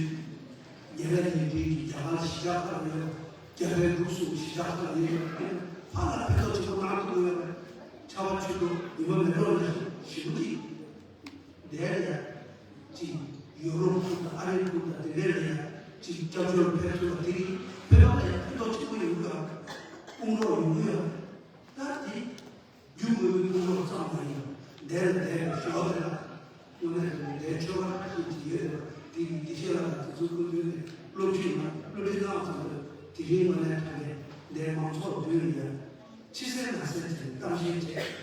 ཉེ་རབས་ཉེ་འབྲེལ་གྱི་རྒྱ་གར་གཞིས་ཆགས་ཁག་ཡོད། རྒྱ་བལ་འབྲུག་གསུམ་གཞིས་ཆགས་ཁག་ཡོད། ཕར་ལ་ཕན་ཐོགས་ཆེན་པོ་གནང་ཐུབ་ཡོད་པ། ཆར་པ་ཆུ་ལོག་ཉི་མ་མེ་ཏོག་ལ་ཞིབ་པོ་ཅིག་འདི་ལ་ཡ་ཅིག་ཡོ་རོབ་ཁུལ་དང་ཨ་རིའི་ཁུལ་དང་དེ་འདྲ་ལ་ཡ་ཅིག་སྐྱབས་བཅོལ་ཕེབས་ཐུབ་པ་དེ་གིས་བོད་པ་ལ་ཡ་ཕན་ཐོགས་ཆེན་པོ་ཡོང་གི་ཡོད། དཔུང་རོགས་ཡོང་གི་ཡོད། ད་དེ། རྒྱུ་དངོས་པོའི་ཕུང་ལོག་ཙམ་མ་ཡིན། འདས་ལ་འདས་པའི་ཞོགས་དེ་ལ། དངོས་གནས་དྲང་གནས་འདས་ཆོས་པ་ཁ་ཤས་ཅིག་ཡོད་རེད་པ། དེ་ཡི་དགེ་བཤེས་ལགས་དང་དེ་ཚོའི་སྐུ་མདུན་ནས་སློབ་ཁྲིད་གནང་སློབ་ཁྲིད་གནང་ཙམ་དུ་དེ་རིང་དངོས་གནས་དྲང་གནས་འདས་མང་ཚོགས་མདུན་ལ་ཡང་ཕྱི་གསལ་ནང་གསལ་བྱས་ནས་གཏམ་བཤད་བྱས།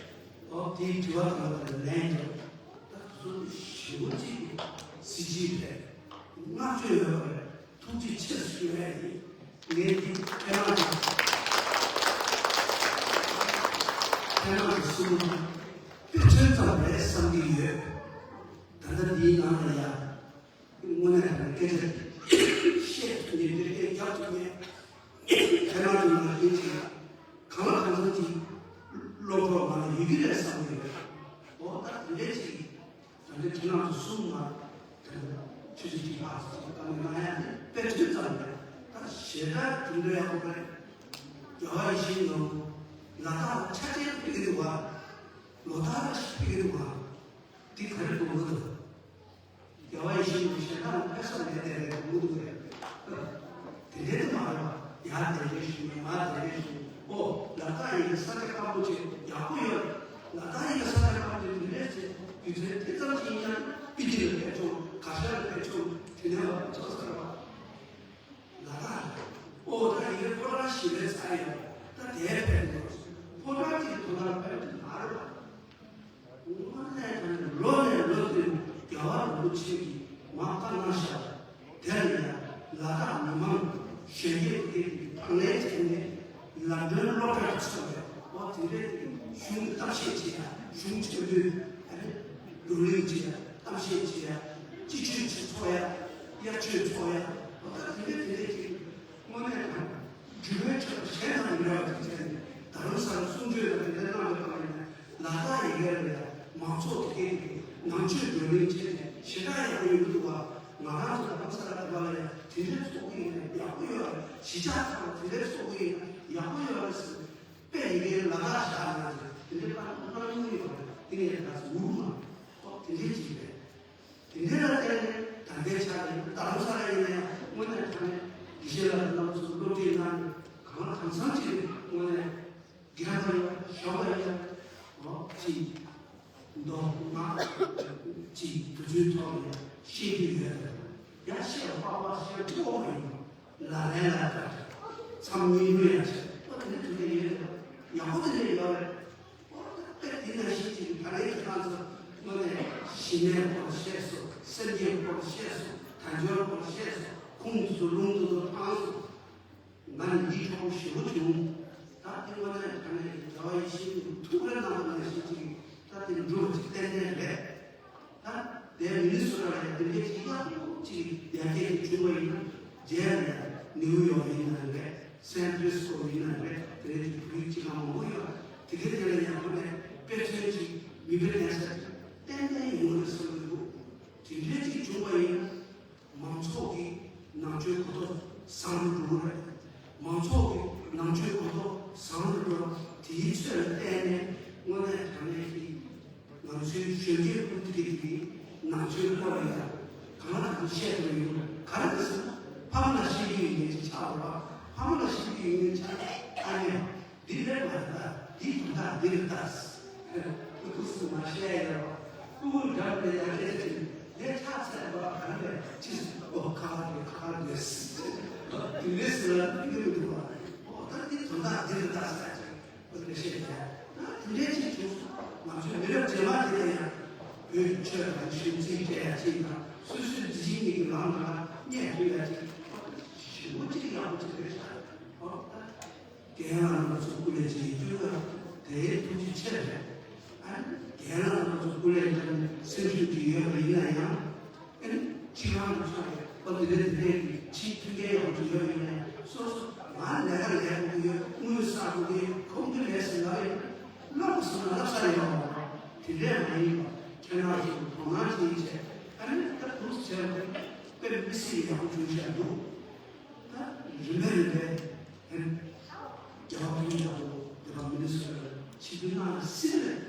འོ་དེའི་དྲི་བ་དང་ལན་རྒྱབ། ད་དེ་ཚོ་ཞེ་པོ་ཅིག་གཟི་བརྗིད་རེད། བསྔགས་བརྗོད་ཡོད་པ་རེད། ཐུགས་རྗེ་ཆེ་ཞུ་ཡ་ཡིན། ངས་འདི་ཕན་ལགས་ཀྱི་ཕན་ལགས་ཀྱི་གསུང་དཔེ་མཚོན་ཙམ་རེད་བསམ་གྱི་ཡོད། ད་ལྟ་འདིའི་ནང་ལ་ཡ་དངོས་གནས་དྲང་གནས་སྐད་ཆ་བཤད་ཐུབ་མཁན་འདིར་སྐད་རྒྱབ་ཐུབ་མཁན་ཕན་ལགས་ཀྱི་ནང་ཡིན་ཅིག་གང་ལ་གང་འཚམ་ཅིག་བློ་ཁོག་ང་ལ་ཡོད་ཀྱི་རེད་བསམ་གྱི་ཡོད། འོ་ད་དེ་འདྲས་ཅིག་ད་ལྟའི་ཁྱེད་རང་ཚོ་གསུམ་ལ་ཆུ་ཚོད་གཅིག་ལྷག་ཙམ་གཏམ་གླེང་གནང་ཡ་དེ་དཔེ་མཚོན་ཙམ་རེད། ད་ཞེ་དྲག་གྲུབ་འབྲས་ཡག་པོ་རེད། རྒྱལ་བ་ཡིད་བཞིན་ནོར་བུ་ལ་དྭགས་ལ་ཆ་ཆེན་ཕེབས་ཀྱི་འདུག་བ། ལོ་ལྟར་ལ་ཞིག་ཕེབས་ཀྱི་འདུག་བ། འདི་ག་རེ་དགོངས་ཀྱི་འདུག་རྒྱལ་བ་ཡིད་བཞིན་ནོར་བུ་གཞན་དག་ལ་ཕེབས་ས་མེད་དེ་རེད་དགོངས་ཀྱི་འདུག་རེད། དེ་འདྲའི་དུ་མ་རེད་བ། ཡར་གདན་འདྲེན་ཞུས་ནས་མར་གདན་འདྲེན་ཞུས་ནས་ཨོ་ལ་དྭགས་ཡིན་ན་ས་ཆ་སྐམ་པོ་ཆེ་ཡག་པོ་ཡོད། ལ་དྭགས་ཡིན་ན་ས་ཆ་སྐམ་པོ་ཆེ་དེ་འདྲས་ཆེ་རྒྱུ་མཚན་དེ་ཙམ་ཞིག་ཡིན་ན་པི་ཏི་ལ་ཕེབས་ཆོག་གར་ཞ་ལ་ཕེབས་ཆོག་དེ་ནས་བ་ཆོག་ས་རེད་བ། ལ་དྭགས་ཨོ་ད་ཡིན་ན་ཕོ་བྲང་ཞིག་ལས་ཚ་ཡོད། ད་དེ་ཕེབས་འགྲོ་ཕོ་བྲང་གཅིག་ཐོག་མར་ཕེབས་དུ་མ་རེད་བ། དངོས་གནས་དྲང་གནས་ལོ་ནས་ལོ་བསྟུད་རྒྱལ་བ་རིན་པོ་ཆེ་གིས་མར་བཀའ་གནང་བཞག་དེ་ལ་ཡང་ལ་དྭགས་མི་མང་གཞོན་སྐྱེས་དེ་གའི་དང་ལེན་བྱས་ནས་ལམ་སྒྲོན་སློབ་གྲྭར་ཚུད་པའི་འོག་དེ་འདྲའི་གཞུང་གི་གཏམ་བཤད་བྱེད་ཡ་གཞུང་ཆེན་པོའི་བགྲོ་གླེང་བྱེད་ཡ་གཏམ་བཤད་བྱེད་ཡ་སྤྱི་ཆོས་ཆོས་ཚོགས་ཡ་དབྱར་ཆོས་ཚོགས་ཡ་འོ་ད་དེ་འདྲའི་དེ་འདྲའི་ཅིག་དངོས་གནས་དྲང་། འབྲི་བའི་ཆོས་གཞན་དང་མི་འདྲ་བ་ཅིག་བྱས་ནས་རྡ་རམ་ས་ལ་གསུང་ཆོས་དང་དེ་འདྲ་གནང་བའི་སྐབས་ལ་ཡིན་ན་ལ་དྭགས་ཡི་གེ་ལ་ཡང་མང་ཚོགས་དེ་གའི་ནང་ཆོས་བགྲོ་གླེང་བྱས་ནས་ཞེ་དྲག་ཡག་པོ་ཡོང་གི་འདུག་བ། ང་རང་ཚོ་རྡ་རམ་ས་ལ་དེ་པ་ལ་ཡང་དེ་འདྲའི་ཚོགས་ཀྱི་ཡིན་ན་ཡག་པོ་ཡོད་རེད། གཞིས་ཆགས་ཁག་ལ་དེ་འདྲའི་ཚོགས་ཀྱི་ཡིན་ན་ཡག་པོ་ཡོད་རེད་ཟེར། དཔེ་ཡི་གེ་ལ་དྭགས་བཞག་ན་དེ་འདྲའི་པར་གནང་མྱོང་ཡོད་རེད། དེ་ནས་ད་ཟུར་མ་གཏོགས་དེ་འདྲའི་ཅིག་རེད། དེ་འདྲའི་ལ་བརྟེན་ནས་ད་ལྟའི་ཆ་ལ་ཡིན་ན་རྡ་རམ་ས་ལ་ཡིན་ན་ཡང་དངོས་གནས་དྲང་གནས་དགེ་བཤེས་ལགས་རྣམ་ཚོ་སློབ་ཁྲིད་གནང་ནས་གང་ལ་གང་འཚམ་ཅིག་དངོས་གནས་རྒན་པ་ཡོད་ཞོགས་པ་ཡོད་འོ་ཅིག་མདོ་སྔགས་ཅིག་དེ་ཚོའི་ཐོག་ནས་ཤེས་རྒྱུ་ཡོད་རེད། ཡང་ཤེས་པ་པགས་པ་ཤེས་ཐུབ་པ་མ་ཡིན་པ་ལ་ལན་ལ་ལྟ་མཚམས་གཉིས་ལོས་ཡང་བྱས་པ་དེ་འདྲ་དེ་འདྲ་ཡོད་རེད། ཡག་པོ་དེ་འདྲ་ཡོད་རེད། དཔེ་དེ་ནང་བཞིན་གྱི་ད་རེས་ཁྱེད་རང་ཚོ་དངོས་གནས་ཞི་གནས་སྐོར་བཤད་སོང་། སེམས་བསྐྱེད་སྐོར་བཤད་སོང་། དལ་འབྱོར་སྐོར་བཤད་སོང་། ཁུངས་སུ་ལུང་དུ་དུ་འཕངས་སོང་། ང་ནི་འདི་གྲོགས་པོ་ཞེ་པོ་བྱུང་། ད་དེ་དངོས་གནས་ད་ནས་རྒྱལ་བ་ཡིད་བཞིན་དུ་ཐུགས་རེ་གནང་བ་ནང་བཞིན་གྱི་ད་དེ་འགྲུབ་པ་ཅིག་ཏན་ཏན་རེད། ད་དེ་མི་ནི་སོ་ཊ་ལ་ཡང་དེ་འདྲའི་ཅིག་ཡག་པོ་ཅིག་ཡར་རྒྱས་ཅིག་བྱུང་བ་ཡིན་ན་རྗེས་ལ་ཡང་ནིའུ་ཡོག་ཡིན་ན་རེད། སན་ཕྲན་སི་ཀོ་ཡིན་ན་རེད། དེ་རིང་བོད་རིགས་སྤྱི་ཁང་མང་པོ་ཡོད་རེད། དེ་གའི་དེ་ལ་ཡང་ཁོ་ནས་དཔེ་མཚོན་ཅིག་མིག་དཔེ་ལྡན་ས་ཏན་ཏན་ཡོང་གི་རེད་བསམ་གྱི་འདུག་དེ་འདྲའི་ཅིག་བྱུང་བ་ཡིན་ན་མང་ཚོགས་ཀྱི་ནང་ཆོས་གོ་རྟོགས་བཟང་རུ་འགྲོ་གི་རེད། མང་ཚོགས་ཀྱི་ནང་ཆོས་གོ་རྟོགས་བཟང་རུ་འགྲོ་བ་དེའི་ཚོད་ལ་བརྟེན་ནས་དངོས་གནས་དྲང་གནས་ཀྱི་ང་ཚོའི་གཞོན་སྐྱེས་ཀུན་གྱི་དེ་ནང་ཆོས་སྐོར་ལ་ཡང་གང་ལ་གང་བཤད་དགོས་ཡོད། ག་རེ་རེད་ཟེར་ན་ཕ་མ་ལ་བཤད་རྒྱུ་ཡིན་མཁན་ཅིག་ཆགས་འགྲོ་བ། ཕ་མ་ལ་བཤད་རྒྱུ་ཡིན་མཁན་ཆགས་ཨ་ནེ་འདི་ལས་མ་རེད་ད། འདི་དོན་དག་འདི་རེད་ད། ཁུ་ཁུ་སུ་མ་བཤད་ཡ་རོ། ཁུ་ཁུ་འགྲམ་ནས་ཡར་རྒྱས་ཀྱི་ལས་ཐག་ཚད་པ་གང་ལས་ཅི་སུ་ཨོ་ཁ་ཁ་རེད་ཁ་ཁ་རེད། དེ་འདྲའི་སུ་ལ་འདི་མི་འདུག་བ། ཨོ་ད་འདི་དོན་དག་འདི་རེད་ད་ཟེར་གྱི་ཁུ་ཁུ་བཤད་ཡ། ད་དེ་འདྲའི་ཅིག་བྱུང་སོང་། ང་ཚོའི་མི་རབས་རྗེས་མ་དེ་ལ་ཡང་བོད་ཆོས་དང་གཞུང་འཛིན་སྤྲད་ཡ་ཅིག་དང་སོ་སོའི་འཛིན་གཉིས་ཀྱི་ལམ་ལ་སྙད་ཐུབ་ཡ་ཅིག་ཞེ་པོ་ཅིག་ཡག་པོ་ཅིག་རེད་ཤག་ཨོ་ད། རྒན་ལགས་རྣམ་པ་ཚོ་སྐུ་ལས་བྱེད་ཀྱི་ཀྱོག་ལ་དེའི་ཐུགས་རྗེ་ཆེ་རེད། ཨ་ནི་རྒན་ལགས་རྣམ་པ་ཚོ་སྐུ་ལས་བྱེད་སེམས་ཤུགས་ཀྱི་ཡོད་པ་ཡིན་ན་ཡང་། ཨ་ནི་ཕྱི་ཁང་དུ་ཚོགས་པའི་པ་དེ་རེད་དེ་རེད་ཀྱི་ཕྱིའི་མཐུན་རྐྱེན་ཡག་པོ་ཅིག་ཡོད་པ་ཡིན་ན་ཡང་སོ་སོ་ང་ལས་ཀ་ལས་དགོས་ཀྱི་ཡོད། དངུལ་བསགས་དགོས་ཀྱི་ཡོད། ཁོང་ཚོའི་ལས་ཟིན་ལ་ཡོད། ལབ་པ་སོང་ན་ལབ་ས་ཡོད། དེ་འདྲས་མ་ཡིན་པ་ཁྱེད་རང་ཚོ་དོ་སྣང་བྱེད་ཡིན་བྱས། ཨ་ནི་ད་འདུག་བྱས་པ་དཔེ་མི་སྲིད་ཡག་པོ་བྱུང་བཞག་འདུག་ད་རིམ་པས་རིམ་པས་ཨ་ནི་རྒྱལ་བ་ཕུན་སུམ་ཚོགས་པ་འདི་ག་མི་ནི་སོ་ཆིག་སྟོང་ནང་ལ་སྲིད་པས།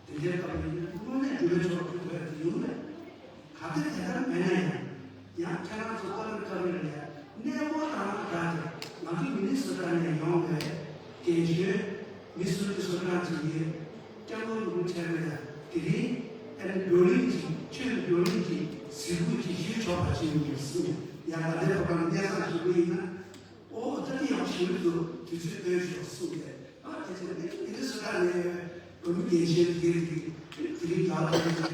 དེ་འདྲའི་སྐབས་ལ་དངོས་གནས་འགྲུལ་པའི་ཕྱོགས་ལ་ཕུལ་དགོས་ཡ་དེ་ཡོང་མེད། ག་དེ་དེ་ལྟར་མེད་ན་ཡང་། ཡང་ཁྱེད་རང་ཚོ་ཀ་མེད་ཀ་མེད་ལ་ཡང་གནས་སྐོར་དང་དགའ་སྟེ་ང་ཚོ་མི་ནི་སོ་ཊ་ནས་ཡོང་བའི་རྒན་གཞོན་མི་སུ་ནི་སོ་ཊ་ཅིག་ཡོད། སྐྱབས་མགོན་རིན་པོ་ཆེ་ལ་ཡང་དེ་རིང་ཨ་ནི་བགྲོ་གླེང་ཅིག་ཆོས་བགྲོ་གླེང་ཅིག་གཟིགས་སྐོར་ཅིག་ཞུ་ཆོག་པ་ཅིག་ཡོང་གི་སོང་། ཡང་ད་ལྟའི་བར་ན་གནས་སྟངས་ཞུ་གི་ཡིན་ན། ཨོ་ད་དེ་ཡང་ཞུ་གི་འདུག་དུས་ཚོད་བཏོན་ཤོག་གསུངས་ཏེ། ཨ་དེ་ཚོ་ནི་དེ་ཚོ་ད་ནས་བོད་མི་རྒན་གཞོན་དེ་རིགས་དེ་རིགས་ལ་དེ་ཚོ་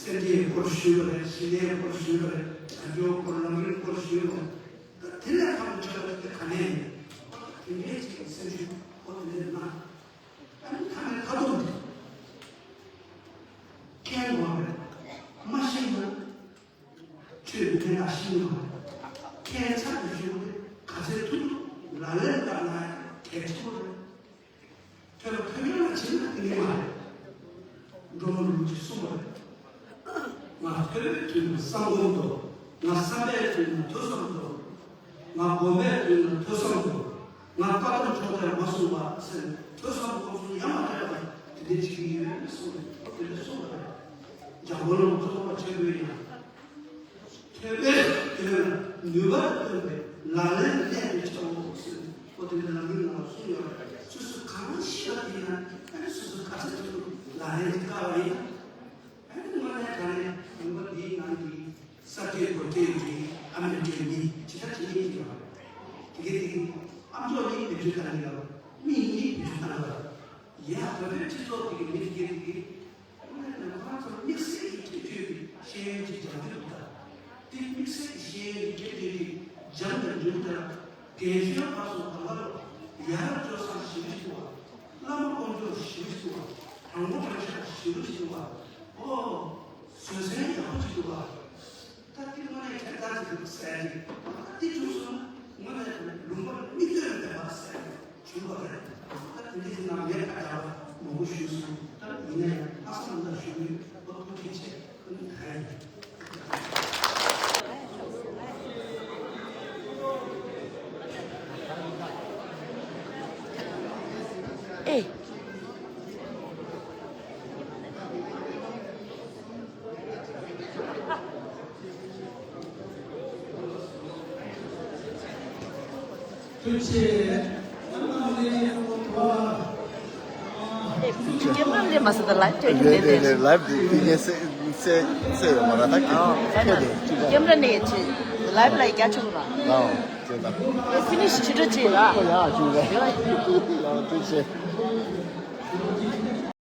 སེམས་ཅན་སྐོར་ཞུས་པ་རེད། ཞི་གནས་སྐོར་ཞུས་པ་རེད། བྱ་སྤྱོད་སྐོར་ལམ་རིམ་སྐོར་ཞུས་པ་རེད། ད་དེ་ལས་ཁག་པོ་ཆགས་པ་དེ་ག་ནས་ཡིན། དེ་འདྲའི་ཅིག་སེམས་ཤུགས་ཨོ་དེ་འདྲའི་ན། ཨ་ནི་ད་ནས་ཁ་ཐུག་འདི་མཁྱེན་དགོས་པ་རེད། མ་ཤེས་ན། ཆོས་ཀྱི་ཕན་ཐོགས་ཤེས་ནུས་པ། ཁྱད་མཚར་དུ་ཞུ་བ་ག་ཚོད་ཐུབ་ཐུབ་ལག་ལེན་བསྟར་ན་གལ་ཆེན་པོ་རེད། ཐོས་པ་ཐོས་མེད་ལ་བྱིན་ན་ཏིང་ངེ་མ་རེད། འགྲོ་བ་རིན་པོ་ཆེས་གསུངས་པ་རེད། ང་ཐོས་པའི་དུས་ན་བསམ་སྒོམ་དུ། ང་བསམ་པའི་དུས་ན་ཐོས་བསམ་དུ། ང་སྒོམ་པའི་དུས་ན་ཐོས་བསམ་དུ། ང་བཀའ་གདམས་ཕྱོགས་བྲལ་མ་གསུངས་པ་ཟེར་ཐོས་བསམ་སྒོམ་གསུམ་ཡང་མ་བྲལ་བ་དེ་འདྲའི་བྱེད་ཀྱི་ཡོད་གསུངས་པ་རེད། དེ་འདྲ་གསུངས་པ་རེད། འཇམ་མགོན་བླ་མ་ཙོང་ཁ་པ་ཆེན་པོས་ཡང་། ཐོས་པའི་དོན་ལ་ནུས་པ་བཏོན་པའི་ལག་ལེན་ལས་དེ་ཆགས་འོང་ཟེར་ནས་ཁོ་དེ་འདྲ་ལམ་རིམ་ནང་ལ་གསུངས་ཡོད་རེད། སོ་སོ་གང་ཤེས་པ་དེ་ཡང་ཨ་ནི་སོ་སོ་ག་ཚོད་ཐུབ་ཐུབ་ལག་ལེན་དེ་བསྟར་བ་ཡིན་ན། ཨ་ནི་དངོས་གནས་དྲང་གནས་ལུང་པ་འདིའི་ནང་གི་ས་སྐྱེས་རྡོ་སྐྱེས་ཀྱི་ཨ་མའི་སྐྱེས་མི་ཇི་ལྟར་ཇི་སྙེད་ཅིག་ཡོད་རེད། དེ་གའི་དེ་གི་ཨ་མཆོག་གཉིས་བེད་སྤྱོད་བཏང་གི་ཡོད། མིག་གཉིས་བེད་སྤྱོད་བཏང་གི་ཡོད། ཡ་བོད་པའི་སྤྱི་ཚོགས་དེ་གི་མི་དེ་གའི་དེ་གི་དངོས་གནས་ནས་ཁོ་རང་ཚོར་དམིགས་བསལ་གྱི་ཁྱད་ཆོས་ཀྱི་ཤེས་ཡོན་ཅིག་སྦྱང་རྒྱུ་འདུག་ད། དེ་དམིགས་བསལ་གྱི་ཤེས་ཡོན་གྱི་ཁྱད་ཆོས་དེ་སྦྱང་དང་འཇུག་དང་རྒན་གཞོན་བར་སོང་གང་ག་ལ་ཡར་སྐྱོད་ས་ཞེ་པོ་ཞིག་འདུག་བ། བླ་མ་དཀོན་མཆོག་ཞེ་པོ་ཞིག་འདུག་བ། དྲང་པོ་དྲང་བཞག་ཞེ་པོ་ཞིག་འདུག་བ། ཨོ། བཟོད་བསྲན་ཡག་པོ་ཞིག་འདུག་བ། ད་དེ་དངོས་གནས་ཁྱད་མཚར་ཅིག་འདུག་ཟེར་གྱི། ད་དེ་བྱུང་སོང་ན་དངོས་གནས་ལུང་པར་མིག་ལྟོས་མེད་པ་ཟེར་གྱི་བྱུང་བ་རེད། ད་དེ་འདྲའི་ནང་ངས་ཁ་བྱ་བ་མང་པོ་ཞུས་སོང་། ད་ཡིན་ན་ཡང་ལྷག་བསམ་ལ་ཞུ་གི་ཡོད། ཐུགས་རྗེ་ཆེ། ད་ཡིན། ཨེ། ཨེ། ཁྱེད་རང་ལས་མ་ཟད་ལའིབ་སྟོན་གྱི་རེད་དེ། ལའིབ་དེ་དེ་ངས་གསལ་གསལ་གསལ་ཡོད་མ་རེད་ད། ཨ་ཁྱེད་དེ་ཁྱེད་རང་ལས་ཆེ་ལའིབ་ལ་རྒྱ་ཆུང་ར། ལའོ་ཁྱེད་ད། ཨེ་ཕི་ནི་ཤི་ཆུ་འདྲ་ཅིག་ལ། ཨོ་ཡ་ཆུང་རེད། ལའོ་ཐུགས་རྗེ་ཆེ།